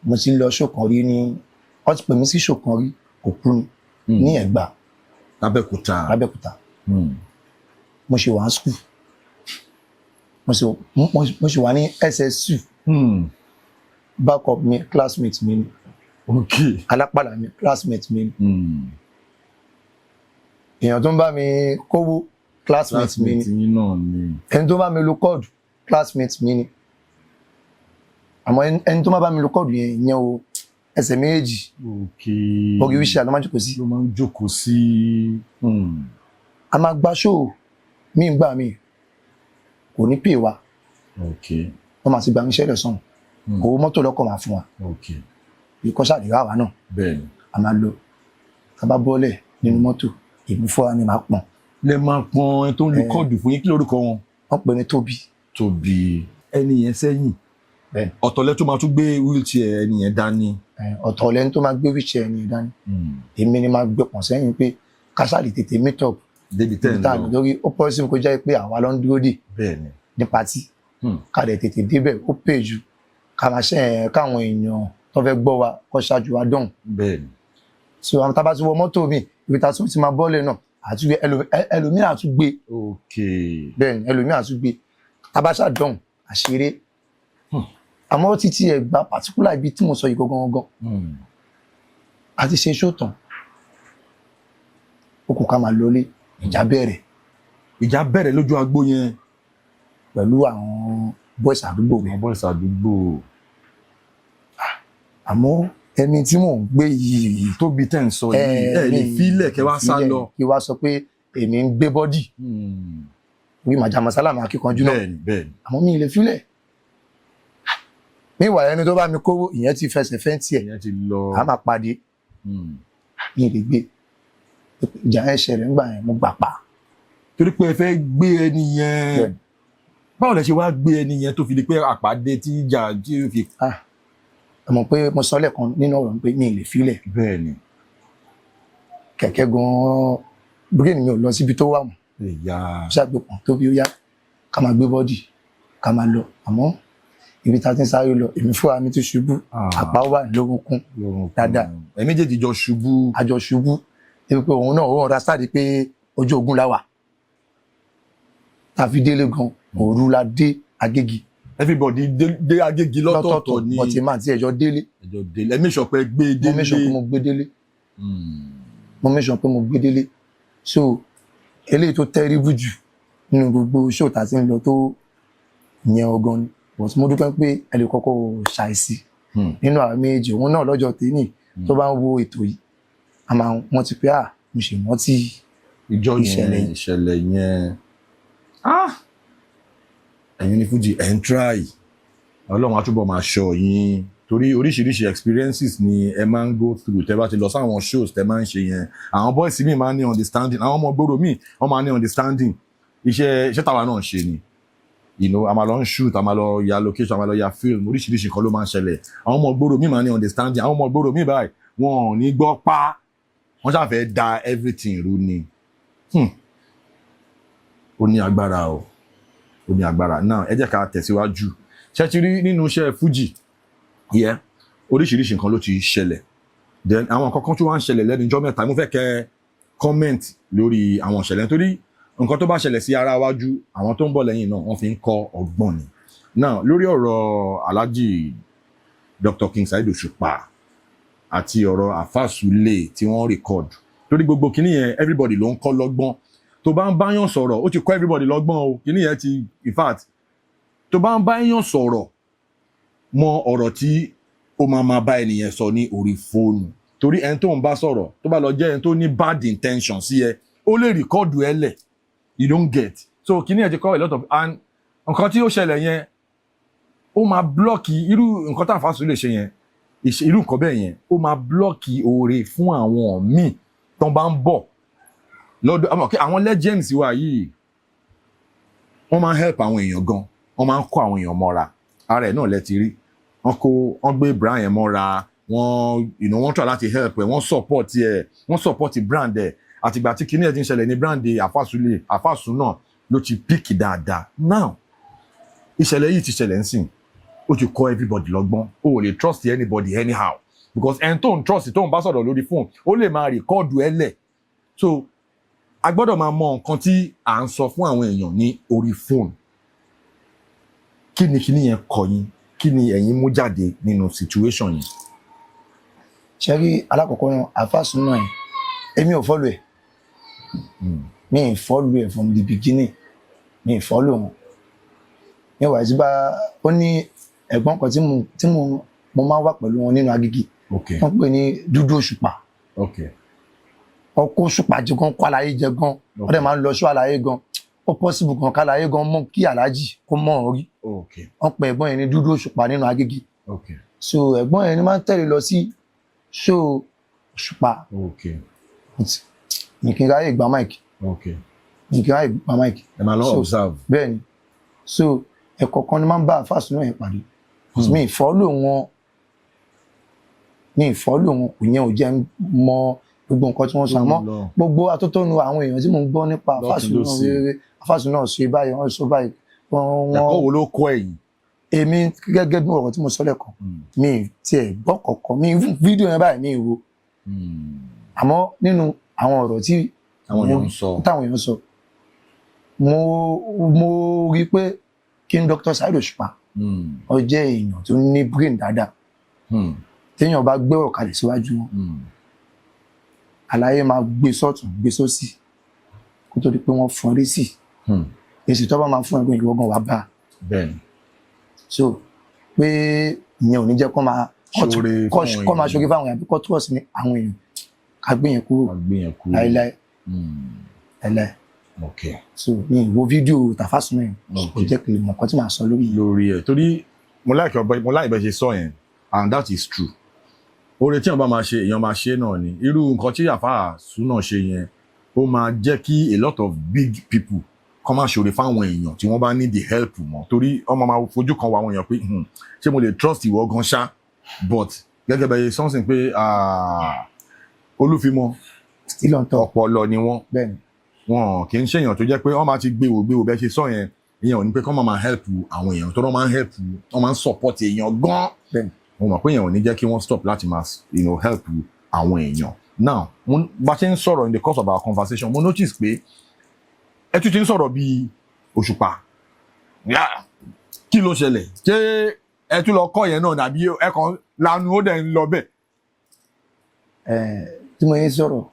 Mo ti ń lọ ṣòkan rí ní, wọ́n ti pè mí sí ṣòkan rí, òkú ni, ní Ẹ̀gbá. Lábẹ́òkúta. Lábẹ́òkúta. Mo ṣe wà ní school, mo ṣe wà ní SS2. Backup mi, classmate mi ni. Alápàlà mi, classmate mi ni. Èèyàn tó ń bá mi kówó, classmate mi ni. Classmate yín náà ni. Ẹni tó bá mi lu chord, classmate mi ni. Àmọ́ ẹni tó má bá mi lu chord yẹn, ìyẹn o, ẹsẹ̀ méjèèjì orí wíṣẹ́ ló máa ń jókòó sí. Ló máa ń jókòó sí. A máa gba show mí gbà mí, kò ní pè wá. Wọ́n máa ti gba iṣẹ́ lẹ̀ sọ̀hún. Owó mọ́tò lọ́kọ̀ máa fún wa. Ikọ́ ṣàdéhùn àwa náà. A máa lọ, tá a bá bọ́lẹ̀ nínú mọ́tò, èmi fúnra mi máa pọ̀n. Lẹ máa pọn ẹni tó ń lu chord fún yín. Kí lórúkọ wọn? Wọ́n pè ní Tóbi. Tóbi. Ẹni yẹn sẹ́yìn. Bẹ́ẹ̀ni. Ọ̀tọ̀ lẹ tó máa tún gbé wheelchair ẹni yẹn dání. Ọ̀tọ̀ lẹni tó máa gbé wheelchair ẹni dání. Èmi ni máa gbé pọ̀n sẹ́yìn pé ká ṣáà lè tètè meet up. Débi tẹ́ ẹ̀ tá a ń lọ. Lórí ó possible kó jẹ́ pé àwa ló ń dúró dè ní party. Ká dẹ̀ tètè débẹ̀, ó pè jù ká máa ṣe ẹ̀ káwọn èèyàn tó fẹ́ gbọ́ wa kó ṣáájú wa dọ̀hùn. So àwọn tá a bá ti wọ mọ́tò mi, ibi tá a tún ti máa bọ́ọ̀lẹ̀ náà, àtúgbé ẹlòmíràn àtúgbé. Bẹ́ẹ̀ ni, ẹlòmíràn àtúgbé. Tá a bá ṣáà dọ̀hùn, àṣeré. Àmọ́ títí ẹ̀ gba particular ibi tí mo sọ yìí gangan gangan, a ti ṣe show tán, ó kù ká máa lọlé, ìjà bẹ̀rẹ̀. Ìjà bẹ̀rẹ̀ lójú agbo yẹn? Pẹ̀lú àwọn boys àdúgbò mi. Àwọn boys àdúgbò. Àmọ́ ẹni tí mò ń gbé yìí, Tóbi tẹ́ ń sọ yìí, ẹ lè fílẹ̀ kẹ́ wá sá filẹ̀ lọ. Kí wá sọ pé èmi ń gbé body orí màjà masálà máa kíkanjú náà. bẹ́ẹ̀ni bẹ́ẹ̀ni Àmọ́ mi ì lè filẹ̀. Níwà ẹni tó bá mi kówó, ìyẹn ti fẹsẹ̀ fẹ́ tiẹ̀. Ìyẹn ti lọ. A máa pàdé. Mi ì lè gbé. Ìjà yẹn ṣẹlẹ̀ ńgbà yẹn, mo gbà pa. Torí pé ẹ fẹ́ gbé ẹni yẹn. Bẹ́ẹ̀ni. Báwo lẹ ṣe wá gbé ẹni yẹn tó fi di pé àpàdé tí ìjà tí ó fi? Ah, ẹ mọ̀ pé mo sọ lẹ́ẹ̀kan nínú ọ̀rọ̀ mi pé mi ì lè filẹ̀. Kẹ̀kẹ́ gan-an, brain mi ò lọ síbi tó wà mọ́. Ìyá. Ṣàgbépọ̀n tó bí ó yá, ká máa gbé body, ká máa lọ. Àmọ́ ibi tá a ti ń sáré lọ, èmi fúnra mi ti ṣubú. Àpá wà lórúnkún dáadáa. Ẹ méjèèjì jọ ṣubú. Àjọ ṣubú débi pé òun náà ó understand pé ojú ogun la wà. Tá a fi délé gan, òru la dé Agége. Everybody dé Agége lọ́tọ̀ọ̀tọ̀ ni? But èmi àti ẹ̀jọ́ délé. Ẹjọ délé. Ẹ make sure pé gbé délé. Mo make sure pé mo gbé délé. Mo make sure pé mo gbé délé. So eléyìí tó terrible jù nínú gbogbo show tá a ti ń lọ tó ìyẹn ọgán ni, but mo dúpẹ́ pé ẹnì kọ́kọ́ ò ṣàìsí nínú àwọn méjì. Òun náà lọ́jọ́ tèmi tó bá ń wo ètò yìí, a máa wọ́n ti pé à mo ṣe mọ́tì ìjọ ìṣẹ̀lẹ̀ yẹn yìí. Ìṣẹ̀lẹ̀ yẹn. Ah, ẹ̀yin ní fújì, ẹ̀ ń try. Ọlọ́run á túbọ̀ máa ṣọ́ yín, torí oríṣiríṣi experiences ni ẹ máa ń go through tẹ́ bá ti lọ sáwọn shows tẹ́ máa ń ṣe yẹn. Àwọn boys mi máa ń ní understanding, àwọn ọmọ gbòòrò mi wọ́n máa ń ní understanding. Iṣẹ́ táwa náà ń ṣe ni, a máa lọ ń shoot, a máa lọ ya location, a máa lọ ya film, oríṣiríṣi nǹkan ló máa ń ṣẹlẹ̀. Àwọn ọmọ gbòòrò mi máa ń ní understanding. Àwọn ọmọ gbòòrò mi báyìí, wọn ò ní gbọ́ pa, wọ́n ṣàfẹ́ da everything rú ni. Ó ní agbára o, ó ní agbára náà. Ẹ jẹ́ ká tẹ̀síwájú. Ṣé ti rí nínú iṣẹ́ fújì yẹ, oríṣiríṣi nǹkan ló ti ṣẹlẹ̀. Then àwọn nǹkan kan tó wá ń ṣẹlẹ̀ lẹ́nu ijọ́ mẹ́ta, mo fẹ́ kẹ́ comment lórí àwọn ìṣẹ̀lẹ̀, nítorí nǹkan tó bá ṣẹlẹ̀ sí ara wájú, àwọn tó ń bọ̀ lẹ́yìn náà wọ́n fi ń kọ́ ọgbọ́n ni. Now, lórí ọ̀rọ̀ Alhaji Dr. King Saheed Òṣùpá àti ọ̀rọ̀ Alfa Sule tí wọ́n record, torí gbogbo kinní yẹn, everybody ló ń kọ́ lọ́gbọ́n. Tó bá ń báyàn sọ̀rọ̀, ó ti kọ́ everybody lọ́gbọ́n o. Kinní yẹn ti, in fact, tó bá ń báyàn sọ̀rọ̀, mọ ọ̀rọ̀ tí ó máa máa bá ẹnìyẹn sọ ní orí fóònù, torí ẹni tó ń bá sọ̀rọ̀, tó bá lọ jẹ́ ẹni tó ní bad intention sí ẹ, ó lè record ẹ lẹ̀. You don't get. So kinní yẹn ti kọ́ a lot of, and nǹkan tí ó ṣẹlẹ̀ yẹn Ó máa block irú nǹkan tá Alfa Sule ṣe yẹn, irú nǹkan bẹ́ẹ̀ yẹn, ó máa block oore fún àwọn míì tó bá ń bọ̀ lọ́dọ̀ àmọ́ kí àwọn legends wa yìí, wọ́n máa ń help àwọn èèyàn gan, wọ́n máa ń kó àwọn èèyàn mọ́ra. Ara ẹ̀ náà lẹ ti rí, wọ́n kó, wọ́n gbé brand yẹn mọ́ra, wọ́n wọ́n try láti help ẹ̀, wọ́n support ẹ̀, wọ́n support brand ẹ̀. Àtìgbà tí kinní ẹ̀ ti ń ṣẹlẹ̀ ní brand Alfa Sule, Alfa Suna ló ti pick dáadáa. Now, ìṣẹ̀lẹ̀ yìí ti ṣẹlẹ̀ ń sìn, ó ti kọ́ everybody lọ́gbọ́n. O ò lè trust anybody anyhow, because ẹni tó ń trust, tó ń bá sọ̀rọ̀ lórí phone, ó lè máa record ẹ lẹ̀. So a gbọ́dọ̀ máa mọ nǹkan tí à ń sọ fún àwọn èèyàn ní orí phone. Kí ni kíní yẹn kọ yín? Kí ni ẹ̀yin mú jáde nínú situation yẹn? Ṣe rí, alákọ̀ọ́kọ́ náà, Alfa Suna yẹn, èmi ò follow ẹ̀. Mi ì follow ẹ̀ from the beginning, mi ì follow wọn. Ní ìwà tí bá ó ní ẹ̀gbọ́n kan tí mo máa ń wà pẹ̀lú wọn nínú Agége, wọ́n pè ní Dúdú Òṣùpá. Ọkọ̀ Òṣùpá jẹ gan, kó àlàyé jẹ gan, wọ́n dẹ̀ máa ń lọ sí àlàyé gan. Ó possible gan kálàyé gan mọ̀ kí aláàjì kó mọ̀ ọ́n rí. Wọ́n pè ẹ̀gbọ́n yẹn ní Dúdú Òṣùpá nínú Agége. So ẹ̀gbọ́n yẹn ni máa ń tẹ̀lé lọ sí show Òṣùpá. Ní kí n ráyè gba mic. Ní kí n ráyè gba mic. Ẹ máa lọ observe. Bẹ́ẹ̀ ni. So ẹ̀kọ́ kan ni máa ń bá Alfa Suna yẹn pàdé. Mi ì follow wọn, mi ì follow wọn. Kò yẹn ò jẹ́ ń mọ gbogbo nǹkan tí wọ́n sọ, àmọ́ gbogbo atótónu àwọn èèyàn tí mò ń gbọ́ nípa Lọ́tùn Alfa Suna lósì. rere, Alfa Suna ṣe báyìí, wọ́n sọ báyìí, wọ́n Ẹ̀kọ́ wo ló kọ́ ẹ̀yin? Èmi, gẹ́gẹ́ bí ọ̀rọ̀ tí mo sọ lẹ́ẹ̀kan, mi ì tiẹ̀ gbọ́ kọ̀ọ̀kan mi, fídíò yẹn báyìí mi ì wo. Àmọ́ nínú àwọn ọ̀rọ̀ tí àwọn èèyàn ń sọ, táwọn èèyàn sọ, mo rí i pé kí n Dr. Saheed Òṣùpá, ó jẹ́ èèyàn tó ní brain dáadáa. Téèyàn bá gbé ọ̀rọ̀ kalẹ̀ síwájú wọn, àlàyé máa gbé sọ́tún, gbé sósì, kó tó di pé wọ́n fún ọ lésì. Èsì tó bá máa fún ẹgbẹ́, ìwọ́gàn wà bá a. So pé ìyẹn ò ní jẹ́ kó máa ṣoore fún kó máa èèyàn. Ṣoore fáwọn èèyàn àbí kó trust ní àwọn èèyàn, ká gbé yẹn kúrò. Wọ́n gbé yẹn kúrò. Láíláí. Láíláí. So mi ì wo fídíò Alfa Suna yẹn, kò jẹ́ kí n lè mọ̀ nǹkan tí màá sọ lórí yìí. Lórí ẹ̀, torí mo like ọbẹ, mo like bẹ ṣe sọ yẹn, and that is true. Oore tí èèyàn bá máa ṣe, èèyàn máa ṣe náà ni. Irú nǹkan tí Alfa Suna ṣe yẹn, ó máa jẹ́ kí a lot of big people kọ́ máa ṣoore fáwọn èèyàn tí wọ́n bá need the help mọ́, torí wọ́n máa fojú kan wọ àwọn èèyàn pé, ṣé mo lè trust ìwọ gan ṣá?" But gẹ́gẹ́ bẹ́ẹ̀ something pé, ah, Olúfimọ́ Still on top. Ọpọlọ ni wọ́n. Bẹ́ẹ̀ni. Wọn kì í ṣèyàn tó jẹ́ pé wọ́n máa ti gbé wò gbé wò. Bẹ́ẹ̀ ṣe sọ yẹn, ìyẹn ò ní pé kọ́ máa help àwọn èèyàn tó wọ́n máa ń help, wọ́n máa ń support èèyàn gan. Mo mọ̀ pé èèyàn ò ní jẹ́ kí wọ́n stop láti máa help àwọn èèyàn. Now, mo bá ṣe ń sọ̀rọ̀, in the course of our conversation, mo notice pé ẹ tún ti ń sọ̀rọ̀ bíi Òṣùpá. Yeah. Kí ló ṣẹlẹ̀? Ṣé ẹ tún lọ kọ́ yẹn náà, nàbí ẹ kàn lanu, ó dẹ̀ ń lọ bẹ́ẹ̀? Ẹ̀ tí mo yẹn sọ̀rọ̀,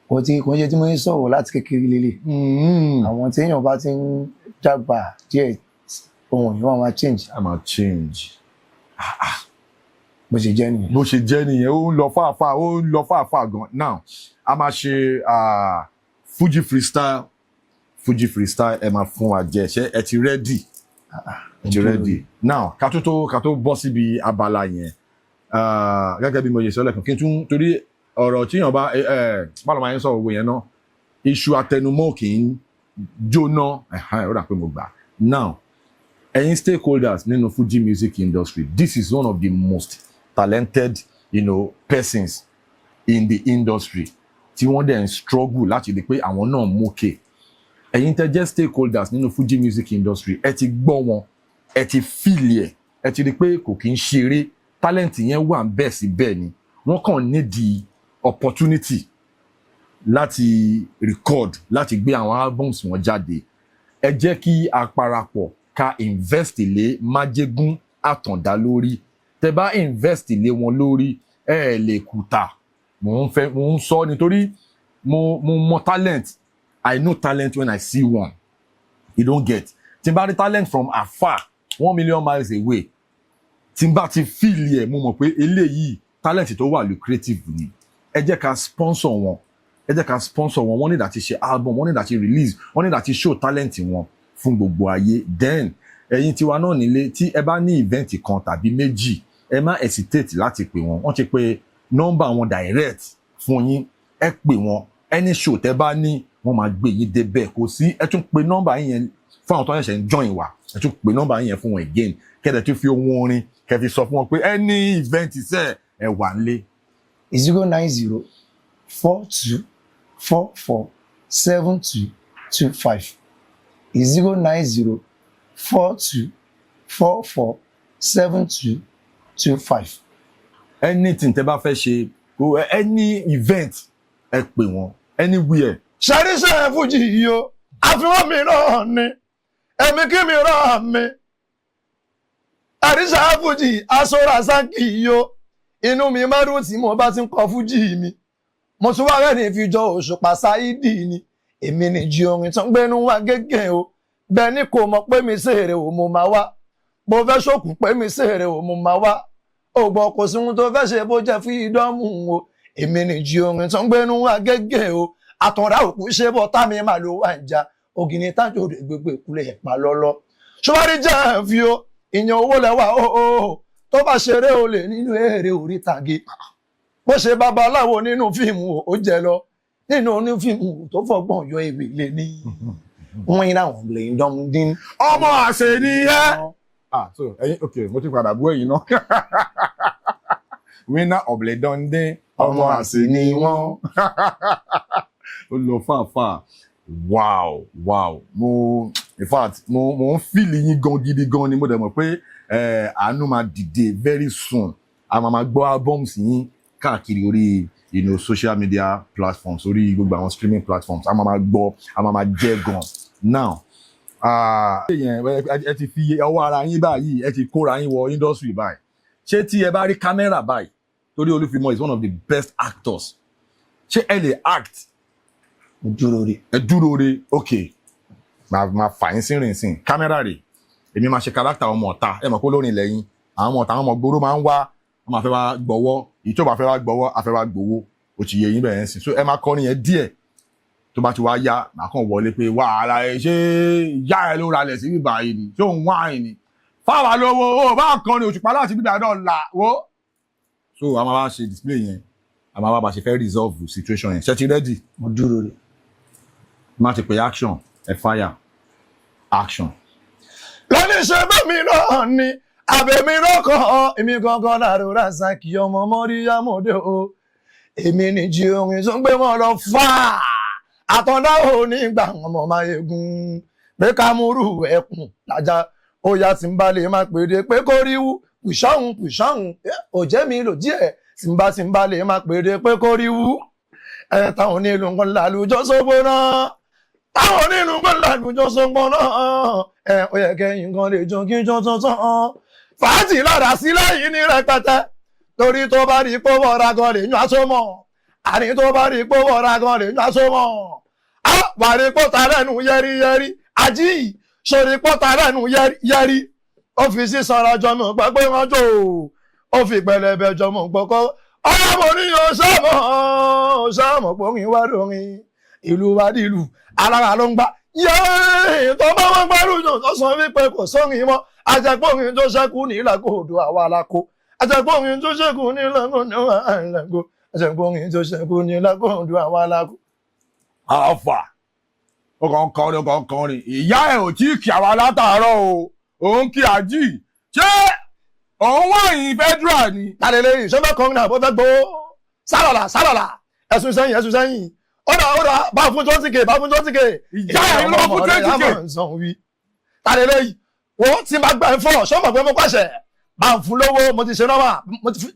kò tí kò ń ṣe tí mo yẹn sọ̀rọ̀ láti kékeré lélẹ̀. Àwọn tí èèyàn bá ti ń dàgbà díẹ̀, ohun yìí wọ́n máa change. A máa change. Bó ṣe jẹ́ nìyẹn. Bó ṣe jẹ́ nìyẹn. Ó ń lọ fàáfàá, ó ń lọ fàáfàá gan. Now, a máa ṣe Fuji freestyle. Fuji freestyle, ẹ máa fún wa jẹ. Ṣé ẹ ti ready? Ẹ ti ready? Now, ká tó bọ́ síbi abala yẹn, gẹ́gẹ́ bí mo ṣe sọ lẹ́ẹ̀kan, kí n tún torí ọ̀rọ̀ tíyàn bá ẹ ẹ báwo máa ń sọ òwe yẹn náà, iṣu atẹnumọ́ kì í jóná. Ẹ̀hán, ó dà pé mo gbà. Now, ẹ̀yin stakeholders nínú Fuji music industry, this is one of the most talented persons in the industry tí wọ́n dẹ̀ ń struggle láti rí pé àwọn náà mókè. Ẹ̀yin tẹ́ jẹ́ stakeholders nínú Fuji music industry, ẹ ti gbọ́ wọn, ẹ ti feel ẹ̀, ẹ ti rí pé kò kí ń ṣeré, talent yẹn wà ń bẹ̀ sí. Bẹ́ẹ̀ ni, wọ́n kàn need the opportunity láti record, láti gbé àwọn albums wọn jáde. Ẹ jẹ́ kí a parapọ̀ ká invest lé Májégún Àtàndá lórí. Tẹ́ bá invest lé wọn lórí, ẹ lè kùtà. Mò ń fẹ́, mò ń sọ nítorí mo mọ talent. I know talent when I see one. You don't get? Tí n bá rí talent from afar, 1 million miles away, tí n bá ti feel ẹ̀, mo mọ̀ pé eléyìí, talent tó wà lucrative ni. Ẹ jẹ́ ká sponsor wọn, ẹ jẹ́ ká sponsor wọn. Wọ́n ní láti ṣe album, wọ́n ní láti release, wọ́n ní láti show talent wọn fún gbogbo ayé. Then Ẹ̀yin tiwa náà nílé, tí ẹ bá ní event kan tàbí méjì, ẹ má hesitate láti pè wọ́n. Wọ́n ti pe nọ́mbà wọn direct fún yín, ẹ pè wọ́n. Any show tẹ́ bá ní, wọ́n máa gbé yín débẹ̀. Kò sí, ẹ tún pe nọ́mbà yín yẹn fún àwọn tó ṣẹ̀ṣẹ̀ ń join wa. Ẹ tún pe nọ́mbà yín yẹn fún wọn again, kẹ́tẹ̀ tún fi ohun orin kẹ́ fi sọ fún wọn pé any event sẹ́ ẹ wà nílé. 09042447225, 09042447225. Anything tẹ́ bá fẹ́ ṣe, any event, ẹ pè wọ́n anywhere. Ṣàríṣẹ́ fújì yìí o, àfihàn mi náà ni ẹ̀mí kí mi ràn mí. Àríṣà fújì aṣọra sáǹkì yìí o, inú mi máa dùn tí mo bá ti ń kọ fújì mi. Mo tún wá rẹ́ni fi jọ Òṣùpá Sáídì ni. Èmi ní jí orin tó ń gbénú wá gẹ́gẹ́ o. Bẹ́ẹ̀ ni kò mọ̀ pé mi ṣèrè o, mo máa wá. Mo fẹ́ ṣòkùn pé mi ṣèrè o, mo máa wá. Ògbọ́n kò sí ohun tó fẹ́ ṣe bó jẹ́ fún ìdánmù o. Èmi ní jí orin tó ń gbénú wá gẹ́gẹ́ o. Àtọ̀rà òkú ṣe bọ́ tá mi máa ló wà ń ja ògìní tájò rẹ̀ gbogbo ìkúlẹ̀ ẹ̀pà lọ́lọ́. Ṣọwárí jẹ́ fi o, ìyẹn owó lẹ́wà o o tó bá ṣeré o lè nínú eré orí tàgé. Bó ṣe babaláwo nínú fíìmù, ó jẹ lọ nínú onífíìmù tó fọgbọ́n yọ ewì lé ní. Wọ́n yín láwọn lè ń dán dín. Ọmọ àṣẹ ni ẹ. Ah, so ẹyin, ok, mo ti padà bú ẹ̀yin náà. Winner ọ̀bẹ̀lẹ̀dọ́ndín, ọmọ àṣẹ ni wọ́n. Ó lọ fàáfàá. Wow, mo in fact mo ń feel yín gan gidi gan ni. Mo dẹ̀ mọ̀ pé àánú máa dìde very soon. A máa máa gbọ́ albums yín káàkiri orí social media platforms, orí gbogbo àwọn streaming platforms. A máa máa gbọ́, a máa máa jẹ́ gan. Now yẹn, ẹ ti fi ọwọ́ ara yín báyìí, ẹ ti kóra yín wọ industry báyìí. Ṣé tí ẹ bá rí kámẹ́rà báyìí, torí Olúfimọ́ is one of the best actors, ṣé ẹ lè act? Mo dúró rí. Ẹ dúró re. Ok, máa fà yín sí rìn sìn kámẹ́rà rè. Èmi máa ṣe kárátà ọmọ ọ̀ta. Ẹ mọ̀ pé olórin lẹ́yìn, àwọn ọmọ ọ̀ta, àwọn ọmọ gbòòrò máa ń wá, wọ́n máa fẹ́ wá gbọ́wọ́. Èyí tó bá fẹ́ wá gbọ́wọ́, á fẹ́ wá gbowó. Ó ti yẹ yín bẹ́ẹ̀ sìn. So ẹ máa kọrin yẹn díẹ̀. Tó bá ti wá yá, màá kàn wọlé pé wàhálà ẹ, ṣé ìyá ẹ ló ralẹ̀ sí bíbá yìí ni? Ṣé òun wáìn ni fáwa lówó ó bá kọrin Òṣùpá láti bíbá náà là wó. So a máa wá ṣe display yẹn, a máa wá bá ṣe fẹ́ resolve situation yẹn. Ṣé ti ready? Mo dúró rí. Má ti pè action, ẹ fire, action. Lóní ṣe bẹ́mi náà ni àbẹ̀mí lọ́kàn èmi gangan láàrú Rasaki ọmọ mọ́ríyámọ́dé o. Èmi ní jí orin tó ń gbé wọn lọ fà àtọ̀dá ò ní gbà wọn mọ̀ máa yegun pé ká múrù ẹkùn lájà. Ó yá, tí ń bá lè má pèdè pé kó ríwú pìṣọ́hùn pìṣọ́hùn, òjẹ́ mi lò díẹ̀. Tí ń bá lè má pèdè pé kó ríwú ẹ̀, táwọn onílù nǹkan làlùjọ sógbó náà, táwọn onílù nǹkan làlùjọ sógbó náà ẹ̀, ó yẹ kẹ́yìn kan lè jọ kí jọ tuntun fàájì lára sí lẹ́yìn ní rẹpẹtẹ. Torí tó bá rí pé wọ́ra gan lè yan aṣọ mọ́, àní tó bá rí pé wọ́ra gan lè yan aṣọ mọ́, á wà rí pọ́ta lẹ́nu yẹ́rìyẹ́rì ají sórí pọ́ta lẹ́nu yẹ́rìyẹ́rì. Ó fi sísanra jọmọ gbọ́ pé wọ́n jò ó fi pẹlẹbẹ jọmọ gbọ́kọ́ ọmọ oníyàn sọmọ sọmọ pòrin wá lórin ìlú wa dìlù alára ló ń gbá yéé. Tó bá wọn gbárù jù tó sọ wípé kò sórin mọ́, ajẹpọ̀rin tó ṣẹ́kù nílàkòdò àwa la kó. Ajẹpọ̀rin tó ṣẹ́kù nílàkòdò àwa la kó. Ajẹpọ̀rin tó ṣẹ́kù nílàkòdò àwa la kó. Alfa, ó kàn ń kọrin, ó kàn ń kọrin. Ìyá ẹ ò tí ì kí àwa látàárọ̀ o, òun kí àjí. Ṣé òun wáyìn federal ni? Tàlẹ́ lẹ́yìn ṣé fẹ́ kọrin náà bó fẹ́ gbowó? Sálọ̀là sálọ̀là, ẹ̀sùn sẹ́yìn, ẹ̀sùn sẹ́yìn. Ó dà, bá fún 20K, bá fún 20K. Ìyá ẹ̀ ló fún 20K. Tàlẹ́ lẹ́yìn wọ́n ti máa gbà ẹ́ fọ́ ṣọ́mọ̀ pé mo pàṣẹ bá ń fún lówó. Mo ti ṣe nọ́mà, mo ti ṣe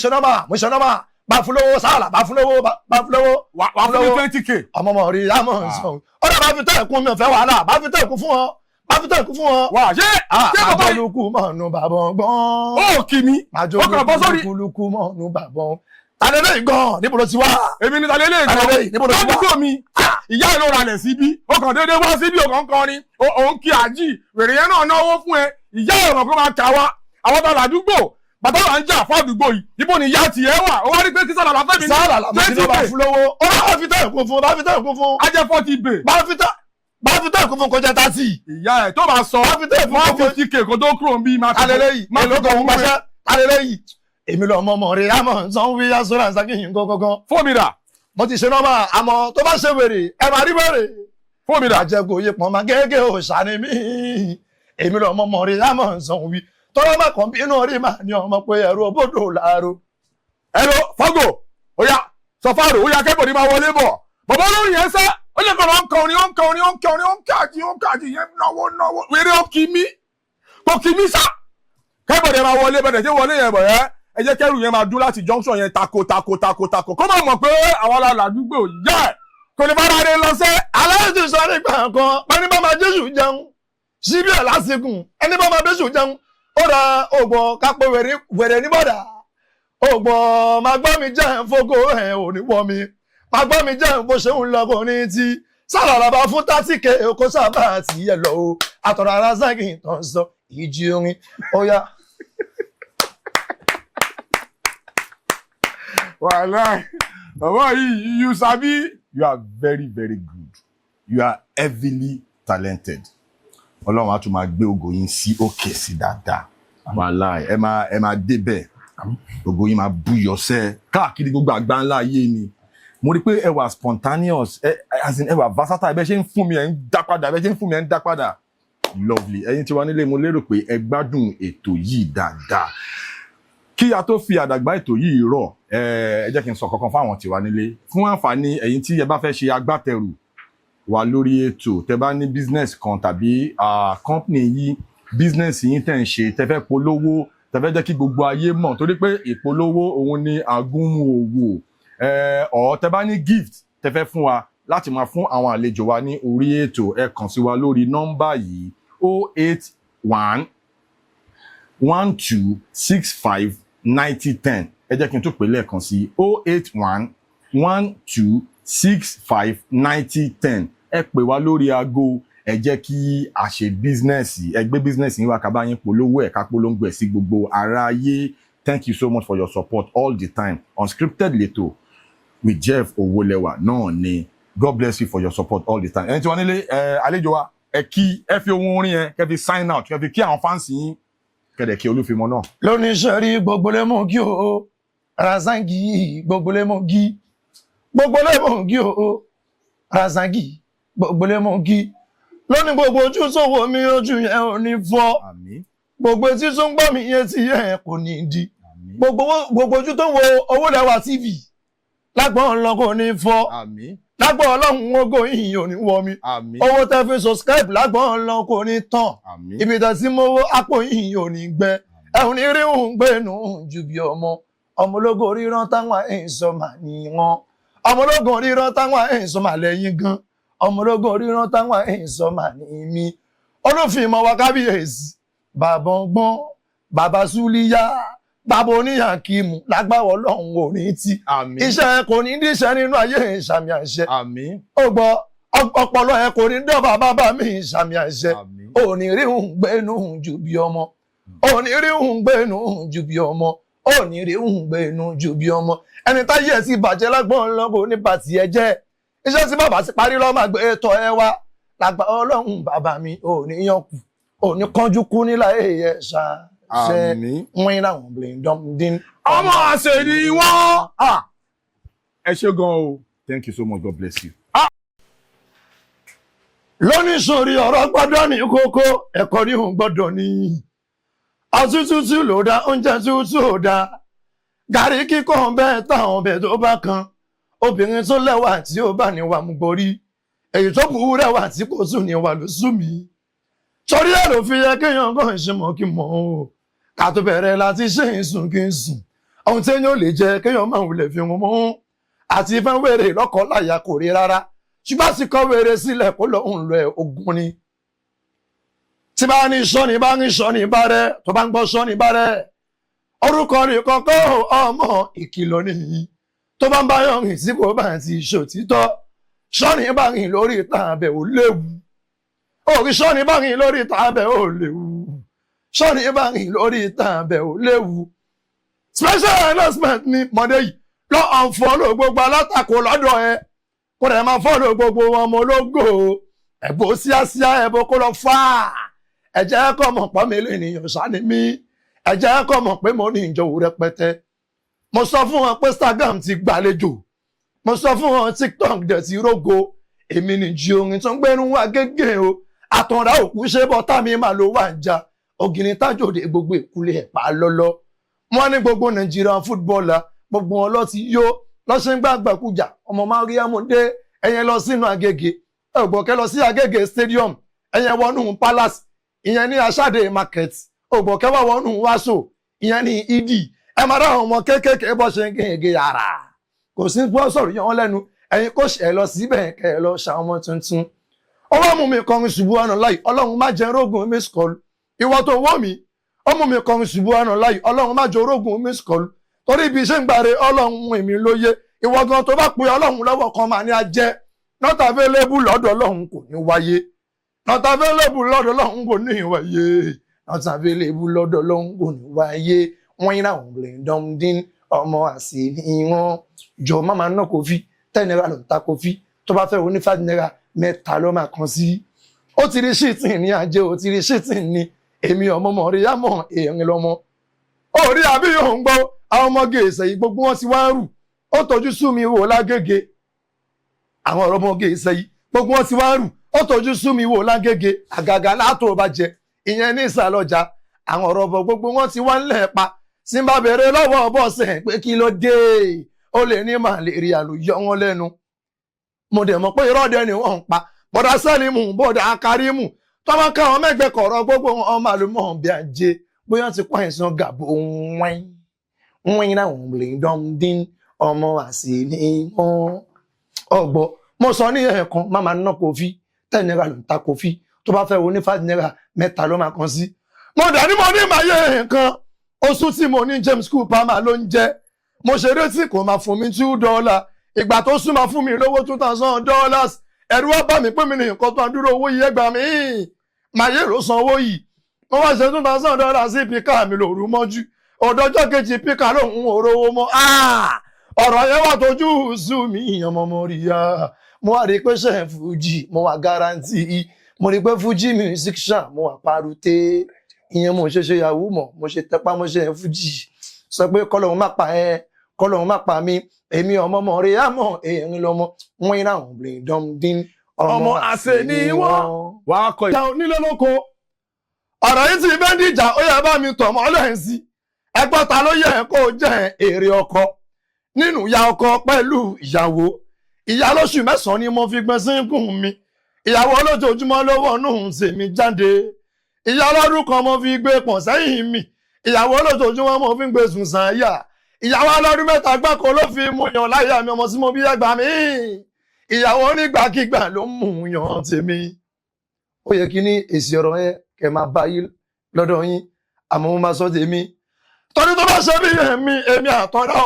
nọ́mà, mo ti ṣe nọ́mà. Bá fún lówó sálọ̀là, bá fún lówó, bá fún lówó. Wà á fún ní 20K. Ọmọ mọ̀ rí àmọ̀ sọ̀rọ̀. Ó dà, bá fi tẹ́ ẹ̀kún, mi ò fẹ́ wàhálà. Bá fi tẹ́ ẹ̀kún fún ọ, bá fi tẹ́ ẹ̀kún fún ọ. Wà á ṣé ṣé bàbá yìí Àjọlùkù mọ̀nù bàbọ̀ gbọ́n. Ó kì mí, ó kàn bọ́ sórí. Àjọlùkù mọ̀nù bàbọ̀. Tàlẹ́ gan, níbo ló ti wá? Èmi ní talẹ́ lè gan. Tàlẹ́ lẹ́yìn, níbo ló ti wá? Ládùúgbò mi. Ìyá ẹ̀ ló ralẹ̀ síbí. Ó kàn déédéé wá síbí, ó kàn ń kọrin, òun kí àjí wèrè yẹn náà náwó fún ẹ. Ìyá ẹ̀ mọ̀ kó máa kà wá àwọn tó ládùúgbò bàtà wà ń jà fún àdúgbò yìí. Ibo ni ìyá tiẹ̀ wà? Ó wá rí pé kí sọ̀rọ̀ àlàfẹ́ mi ní Sáàlà làmú sí ló bá 20K. fún lówó. Ó bá fi tẹ́ ẹ̀kún fún, bá fi tẹ́ ẹ̀kún fún. Ajẹ́ 40 bay. Bá fi tẹ́ Bá fi tó ẹ̀kú fún kọjá 30. Ìyá ẹ̀ tó bá sọ Bá fi tó ẹ̀kú one fún kọjá. 50K kó tó kúrò ń bí máa fi Alẹ́lẹ́ yìí máa fi èló kan fún pàṣẹ alẹ́lẹ́ yìí. Èmi lọ mọ mọ̀ rẹ̀ àmọ̀ sàn wí aṣọ Rasaki yìí gangan. Fóònù mi dà? Mo ti ṣe nọ́mà, àmọ́ tó bá ṣe wèrè ẹ máa rí wèrè. Fóònù mi dà? Àjẹkù yìí pọ̀n máa gẹ́gẹ́ òòṣà ni mí. Èmi lọ mọ mọ̀ rẹ̀ àmọ̀ sàn wí. Tọ́lá má kàn bínú rí màá ní ọmọ pé ẹ̀rọ òbodò làárò. Hello, Fago. Oya, sọ fáàrò, oya kẹ́bọ̀dì máa wọlé bọ̀. Bàbá olórin yẹn sẹ́, ó lè kọ́ lọ ń kọrin, ó ń kọrin, ó ń kọrin, ó ń káàkiri, ó ń káàkiri, yẹn náwó náwó. Wéré ó kì mí, kò kì mí sá. Kẹ́bọ̀dì máa wọlé bẹ̀rẹ̀ tí wọlé yẹn bọ̀ yẹn. Ẹ jẹ́ kẹ́rù yẹn máa dún láti junction yẹn tako tako tako tako. Kó má mọ̀ pé àwọn aládùúgbò yẹ kò ní bára rẹ lọ sẹ́. Aláìsí sọ nígbà kan ẹni bá máa Jésù jẹun síbí ẹ̀ lásìkò, ẹni bá máa Jésù jẹun ó ra ògbọ̀n kápẹ́ wèrè wèrè ní bọ̀dà ògbọ̀n máa gbọ́ mi jẹ́ fógó ẹ̀ ò ní wọ́ mi máa gbọ́ mi jẹ́ bó ṣe ń lọ kò ní ti sálàlàbà fún 30K kó sábà tí ẹ lọ o àtọ̀rọ̀ ara sáàkì tó ń sọ ìjì orin ó yá. Wàhálà, bàbá yìí, you sabi, you are very very good, you are heavily talented. Ọlọ́run á tún máa gbé ògo yín sí òkè sí dáadáa. Wàhálà, ẹ máa débẹ̀, ògo yín máa búyọ sẹ́ káàkiri gbogbo àgbáńlá ayé ni. Mo rí i pé ẹ wà spontaneous, ẹ as in ẹ wà versatile. Bẹ́ẹ̀ ṣe ń fún mi ẹ ń dá padà, bẹ́ẹ̀ ṣe ń fún mi ẹ ń dá padà. Lovely. Ẹ̀yin tí wà nílé, mo lérò pé ẹ gbádùn ètò yìí dáadáa. Kí a tó fi àdàgbà ètò yìí rọ̀, ẹ jẹ́ kí n sọ kankan fáwọn tiwa nílé fún àǹfààní ẹ̀yin tí ẹ bá fẹ́ ṣe agbátẹrù wa lórí ètò. Tẹ́ bá ní business kan tàbí company yín, business yín tẹ́ ń ṣe, tẹ́ fẹ́ polówó, tẹ́ fẹ́ jẹ́ kí gbogbo ayé mọ̀, torí pé ìpolówó òun ni àgúnmu òwò ọ̀, tẹ́ bá ní gift tẹ́ fẹ́ fún wa láti máa fún àwọn àlejò wa ní orí ètò, ẹ kàn sí wa lórí nọ́mbà yìí: 081 12 65 90 10. Ẹ jẹ́ kí n tún pè lẹ́ẹ̀kan sí: 081 12 65 90 10. Ẹ pè wá lórí aago, ẹ jẹ́ kí a ṣe business. Ẹ gbé business yín wá, ká bá yín polówó ẹ̀, ká polongo ẹ̀ sí gbogbo aráyé. Thank you so much for your support all the time. Unscripted lẹ́tọ̀ with Jeff Owólẹ́wà náà ni. God bless you for your support all the time. Ẹni tí wọ́n nílé ẹ, àlejò wa, ẹ kí ẹ fi ohun orin yẹn kẹ́ fi sign out, kẹ́ fi kí àwọn fans yín, kẹ́dẹ̀ kí Olúfimọ́ náà. Lóníṣẹ́ rí gbogbo lè mú kí o Razangi, gbogbo lè mú kí, gbogbo lè mú kí o Razangi, gbogbo lè mú kí lónìí. Gbogbo ojú tó wò mí, ojú yẹn ò ní fọ́. Àmín. Gbogbo etí tó ń gbọ́ mi, etí yẹn kò ní di. Àmín. Gbogbo ojú tó ń wo Owólẹ́wà TV lágbọ́n ọlọ́run kò ní fọ́. Àmín. Lágbọ́n Ọlọ́run, ògo yìí ò ní wọ mi. Àmín. Owó tẹ́ fi subscribe, lágbọ́n Ọlọ́run kò ní tán. Àmín. Ibi tẹ́ sí mowó, àpò yìí ò ní gbẹ, ẹ̀hún ní rí òun gbénu ju bí ọmọ ọmọ ológo ríran táwọn ẹ̀sọ́ mà ní wọn, ọmọ ológo ríran táwọn ẹ̀sọ́ mà lẹ́yìn gan, ọmọ ológo ríran táwọn ẹ̀sọ́ mà ní mi. Olúfìmọ̀ wa, kábíyèsí, bàbá ọgbọ́n, bàbá súlíyá, bàbá oníyàkímù, lágbàwọ̀ Ọlọ́run ò ní tí Àmín. iṣẹ́ kò ní díṣẹ́ nínú ayé, ìsàmì àṣẹ. Àmín. Ó gbọ́, ọpọlọ ẹ kò ní dọ́bà bàbá mi, ìsàmì àṣẹ. Àmín. Ò ní rí òun gbénu ju bí ọmọ, ò ní rí òun gbénu ju bí ọmọ, ò ní rí òun gbénu ju bí ọmọ. Ẹni táyé ẹ sì bàjẹ́, lágbọ́n lọ́kọ̀ nípa tiẹ̀ jẹ́. Iṣẹ́ tí bàbá ti parí lọ́ọ́ máa gbé tọ́ ẹ wá lágbà Ọlọ́run. Bàbá mi ò ní yànkù, ò ní kánjú kú nílà èyẹ ṣàṣẹ. Àmín. Wọ́n láwọn blindom dín. Ọmọ àṣẹ ni wọ́n. Ẹ ṣé gan o, thank you so much, God bless you. Lónìí sórí ọ̀rọ̀ gbọ́dọ̀ ní kókó ẹ̀kọ́ ní òun gbọ́dọ̀ ní. Ọtí tútù ló dá, oúnjẹ tútù ò dá, gàrí kíkọ́ bẹ́ẹ̀ táwọn ọbẹ̀ tó bá kan. Obìnrin tó lẹ́wà tí ó bá níwà mú borí, èyí tó burú rẹwà tí kò tún níwà ló sú mi. Torí ẹ̀ ló fi yẹ kéèyàn kàn ṣe mọ̀ kí mọ̀ o, ká tó bẹ̀rẹ̀ láti ṣe ìsùn kí n sùn. Ohun tí èèyàn lè jẹ, kéèyàn máa wulẹ̀ fi wọn mọ́. Àti fẹ́ wèrè lọ́kọ láya kò rí rárá, ṣùgbọ́n sì kọ́ wèrè sílẹ̀ kó lóun lọ ẹ̀ ogun ni. Tí bá ní sọ́ni bá ní sọ́ni bá rẹ̀, tó bá ń gbọ́ sọ́ni bá rẹ̀, orúkọ rẹ̀ kọ́kọ́ ọmọ ìkìlọ̀ nìyí. Tó bá ń bá yọ̀ rìn tí kò bá ti ṣòtítọ́, sọ́ni bá rìn lórí ìta abẹ́ ò léwu. Òrí sọ́ni bá rìn lórí ìta abẹ́ ò léwu, sọ́ni bá rìn lórí ìta abẹ́ ò léwu. Special announcement ni mọ̀dé yìí lọ unfollow gbogbo alátakò lọ́dọ̀ ẹ, kó dẹ̀ máa follow gbogbo ọmọ ológo. Ẹ̀bùn síásíá, ẹ̀bùn kó lọ fà á. Ẹ jẹ́ kó mọ̀ pọ́ mi lènìyàn sani mi. Ẹ jẹ́ kó mọ̀ pé mo ní ìjọwò rẹpẹtẹ. Mo sọ fún wọn pé Instagram ti gbàlejò. Mo sọ fún wọn, TikTok dẹ̀ ti rógo. Èmi nìjí orin tó ń gbẹ́nu wá gégé o. Àtọ̀rà òkú ṣe bọ́tà mi máa ló wà ń ja ògìrì tájòdè gbogbo ìkúlẹ̀ ẹ̀pà lọ́lọ́. Wọ́n ní gbogbo Nigerian footballer, gbogbo wọn lọ ti yó lọ́sẹ̀ ń gbàgbàkújà. Ọmọ Mariamu dé, ẹ̀yẹn lọ sínú Agége, ògbọ̀kẹ́ lọ sí Agége Stadium, ẹ̀yẹn wọnú Palace, ìyẹn ní Aṣáde Market, ògbọ̀kẹ́ wà wọnú Wàsó, ìyẹn ní Ìdí. Ẹ máa dáhùn ọmọ kéékèèké bọ́ ṣe ń gègé ara, kò sí gbọ́ sọ̀rọ̀ yẹn wọ́n lẹ́nu. Ẹ̀yin kò ṣe lọ síbẹ̀ kẹ́ ẹ lọ ṣàwọn ọmọ tuntun. Ó wá mú mi kọrin ṣubú ọ̀nà láì, Ọlọ́run má jẹ́ rógùn miss call. Ìwọ tó wọ́ mi, ó mú mi kọrin ṣubú ọ̀nà láì, Ọlọ́run má jẹ́ rógùn miss call, torí ibi iṣẹ́ ń gbàre Ọlọ́run èmi lóye. Ìwọ gan tó bá pe Ọlọ́run lọ́wọ́ kan máa ní ajẹ́ not available lọ́dọ̀ Ọlọ́run, kò ní wáyé. Not available lọ́dọ̀ Ọlọ́run, kò ní wáyé. Not available lọ́dọ̀ Ọlọ́run, kò ní wáyé. Wọ́n yín náà lè dán ọmọ àsì ní wọn jọ má máa ná kofi. ₦10 ló ń ta kofi. Tó bá fẹ́ wo ní ₦5, mẹ́ta ló máa kàn sí. Ó ti rí ṣìtì ní ajé, ó ti rí ṣìtì ní èmi ọmọ mọ̀ríyámọ̀ èèyàn lọ́mọ. Orí àbí yóò ń gbọ́ àwọn ọmọge ìsẹ̀yìn, gbogbo wọn ti wá ń rù. Ó tọ́jú sú mi wò lágége. Àwọn ọ̀rọ̀ ọmọge ìsẹ̀yìn, gbogbo wọn ti wá ń rù. Ó tọ́jú sú mi wò lágége, àgàgà látò bá jẹ ìyẹn ní ìsàlọ́jà. Àwọn ọ̀rọ̀ ọ̀bọ̀, gbogbo wọn ti wá ń lẹ̀ pa. Tí n bá bèrè lọ́wọ́ bọ́sẹ̀ pé kí ló dé, ó lè ní màlẹ́ríà ló yọ wọ́n lẹ́nu. Mo dẹ̀ mọ̀ pé irọ́ dẹ ni wọ́n ń pa. Bọ́dà Sẹ́límù, bọ́dà Kárímù, tọ́mọ káwọn mẹ́gbẹ́ kọ̀ọ̀rọ̀, gbogbo wọn màlúmọ̀ bí ajé, bóyá ti kọ́ àìsàn gàbó wẹ́n wẹ́n náà lè dán dín ọmọ àsì ní wọn. Ọgbọ́ mo sọ ní ẹ̀ẹ̀kan, má máa ná kofi. ₦10 ló ń ta kofi. Tó bá fẹ́ wo ní ₦5, mẹ́ta ló máa kàn sí. Mo dà ní mo ní màá yé nǹkan oṣù tí mo ní James Cooper máa ló ń jẹ́. Mo ṣeré tí kò máa fún mi $2. Ìgbà tó súnmọ́ fún mi lówó $2,000, ẹ̀rù wá bá mi pé mi ní nǹkan tó ń dúró owó yìí, ẹgbàá mi màá yé ló san owó yìí. Mo wá ṣe $2,000 sí píkà mi lòrú mọ́jú. Ọ̀dọ́jọ́ kejì, píkà lòun ò rówó mọ́. Ọ̀rọ̀ yẹn wà tójú sú mi. Ọmọ mo rí ya, mo wá rí i pé ṣe fújì mo wà guarantee. Mo rí i pé fújì musician mo wà parute. Ìyẹn mo ṣe ṣe yahoo mọ̀, mo ṣe tẹpá mo ṣe fújì. Sọ pé kọ́lọ́hún má pa ẹ́, kọ́lọ́hún má pa mí. Èmi ọmọ mọ̀ rí àmọ́ èèyàn lọ́mọ wọ́n iná òun dọ́ndín. Ọmọ àṣẹ ni wọ́n wàá kọ ìjà onílé lóko. Ọ̀rọ̀ yìí ti fẹ́ dìjà, ó yẹ bá mi tọ̀ mọ́ lẹ́yìn sí. Ẹgbọ́n, ta ló yẹ kó jẹ́ èrè ọkọ nínú ìyá ọkọ pẹ̀lú ìyàwó? Ìyá lóṣù 9 ni mo fi gbọ́n sínkùn mi. Ìyàwó lójoojúmọ́ ló wọnú sèmi jáde. Ìyá ọlọ́dún kan mo fi gbé pọ̀n sẹ́yìn mi. Ìyàwó lójoojúmọ́ mo fi ń gbé sùn sàn yà. Ìyàwó ọlọ́dún 3 gbáko ló fi mú yàn láyà mi. Ọmọ tí mo bí, ẹgbà mi. Ìyàwó nígbàkigbà ló mú yàn tèmi. Ó yẹ kí ní èsì ọ̀rọ̀ yẹn kẹ́ máa bá yín lọ́dọ̀ yín, àmọ́ mo máa sọ tèmi torí tó bá ṣe bí èmi, èmi àtọ́dá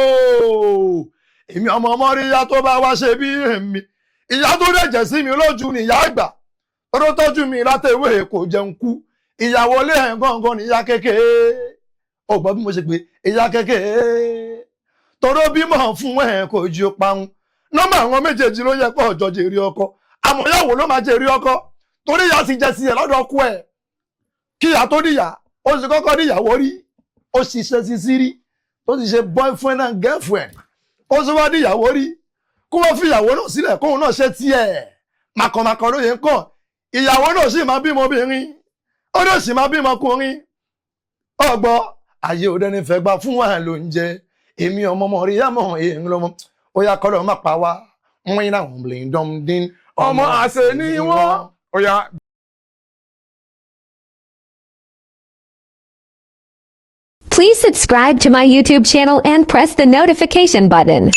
ooo, èmi ọmọ mọ́ríyá, tó bá wá ṣe bí èmi, ìyá tó dẹ̀jẹ̀ sí mi lójú ni ìyá àgbà tó tọ́jú mi látẹ̀wé, kò jẹun kú. Ìyàwó ilé ẹ̀ gangan ní ìyá kékeré. Ó gbọ́ bí mo ṣe pé ìyá kékeré tọ́rọ bímọ fún ẹ̀ kò jí ó parun. Nọ́mbà àwọn méjèèjì ló yẹ kó ọjọ́ jèrè ọkọ, àmọ́ ìyàwó ló máa jèrè ọkọ, torí ìyá ti jẹ sí ẹ lọ́dọ̀ ọkọ ẹ̀. Kí ìyá tó níyà, ó sì kọ́kọ́ níyàwó rí, ó ṣiṣẹ́ sí sí rí, tó ti ṣe boyfriend and girlfriend, ó sì wá níyàwó rí. Kó wọ́n fi ìyàwó náà sílẹ̀, kóun náà ṣe tiẹ̀ màkànmàkàn ló yẹ ń kàn. Ìyàwó náà sì máa bímọ obìnrin, ó náà sì máa bímọ ọkùnrin. Ọgbọ́ ayé òde ní fẹ́ gbà fún wa ló ń jẹ. Èmi ọmọ mọ̀ rí àmọ́ èèyàn lọ́mọ. Ó yá, kọ́lọ́ má pa wá. Wọ́n yín náà blin dọ́m dín. Ọmọ àṣẹ ni wọ́n. Ó yá. Please subscribe to my YouTube channel and press the notification button.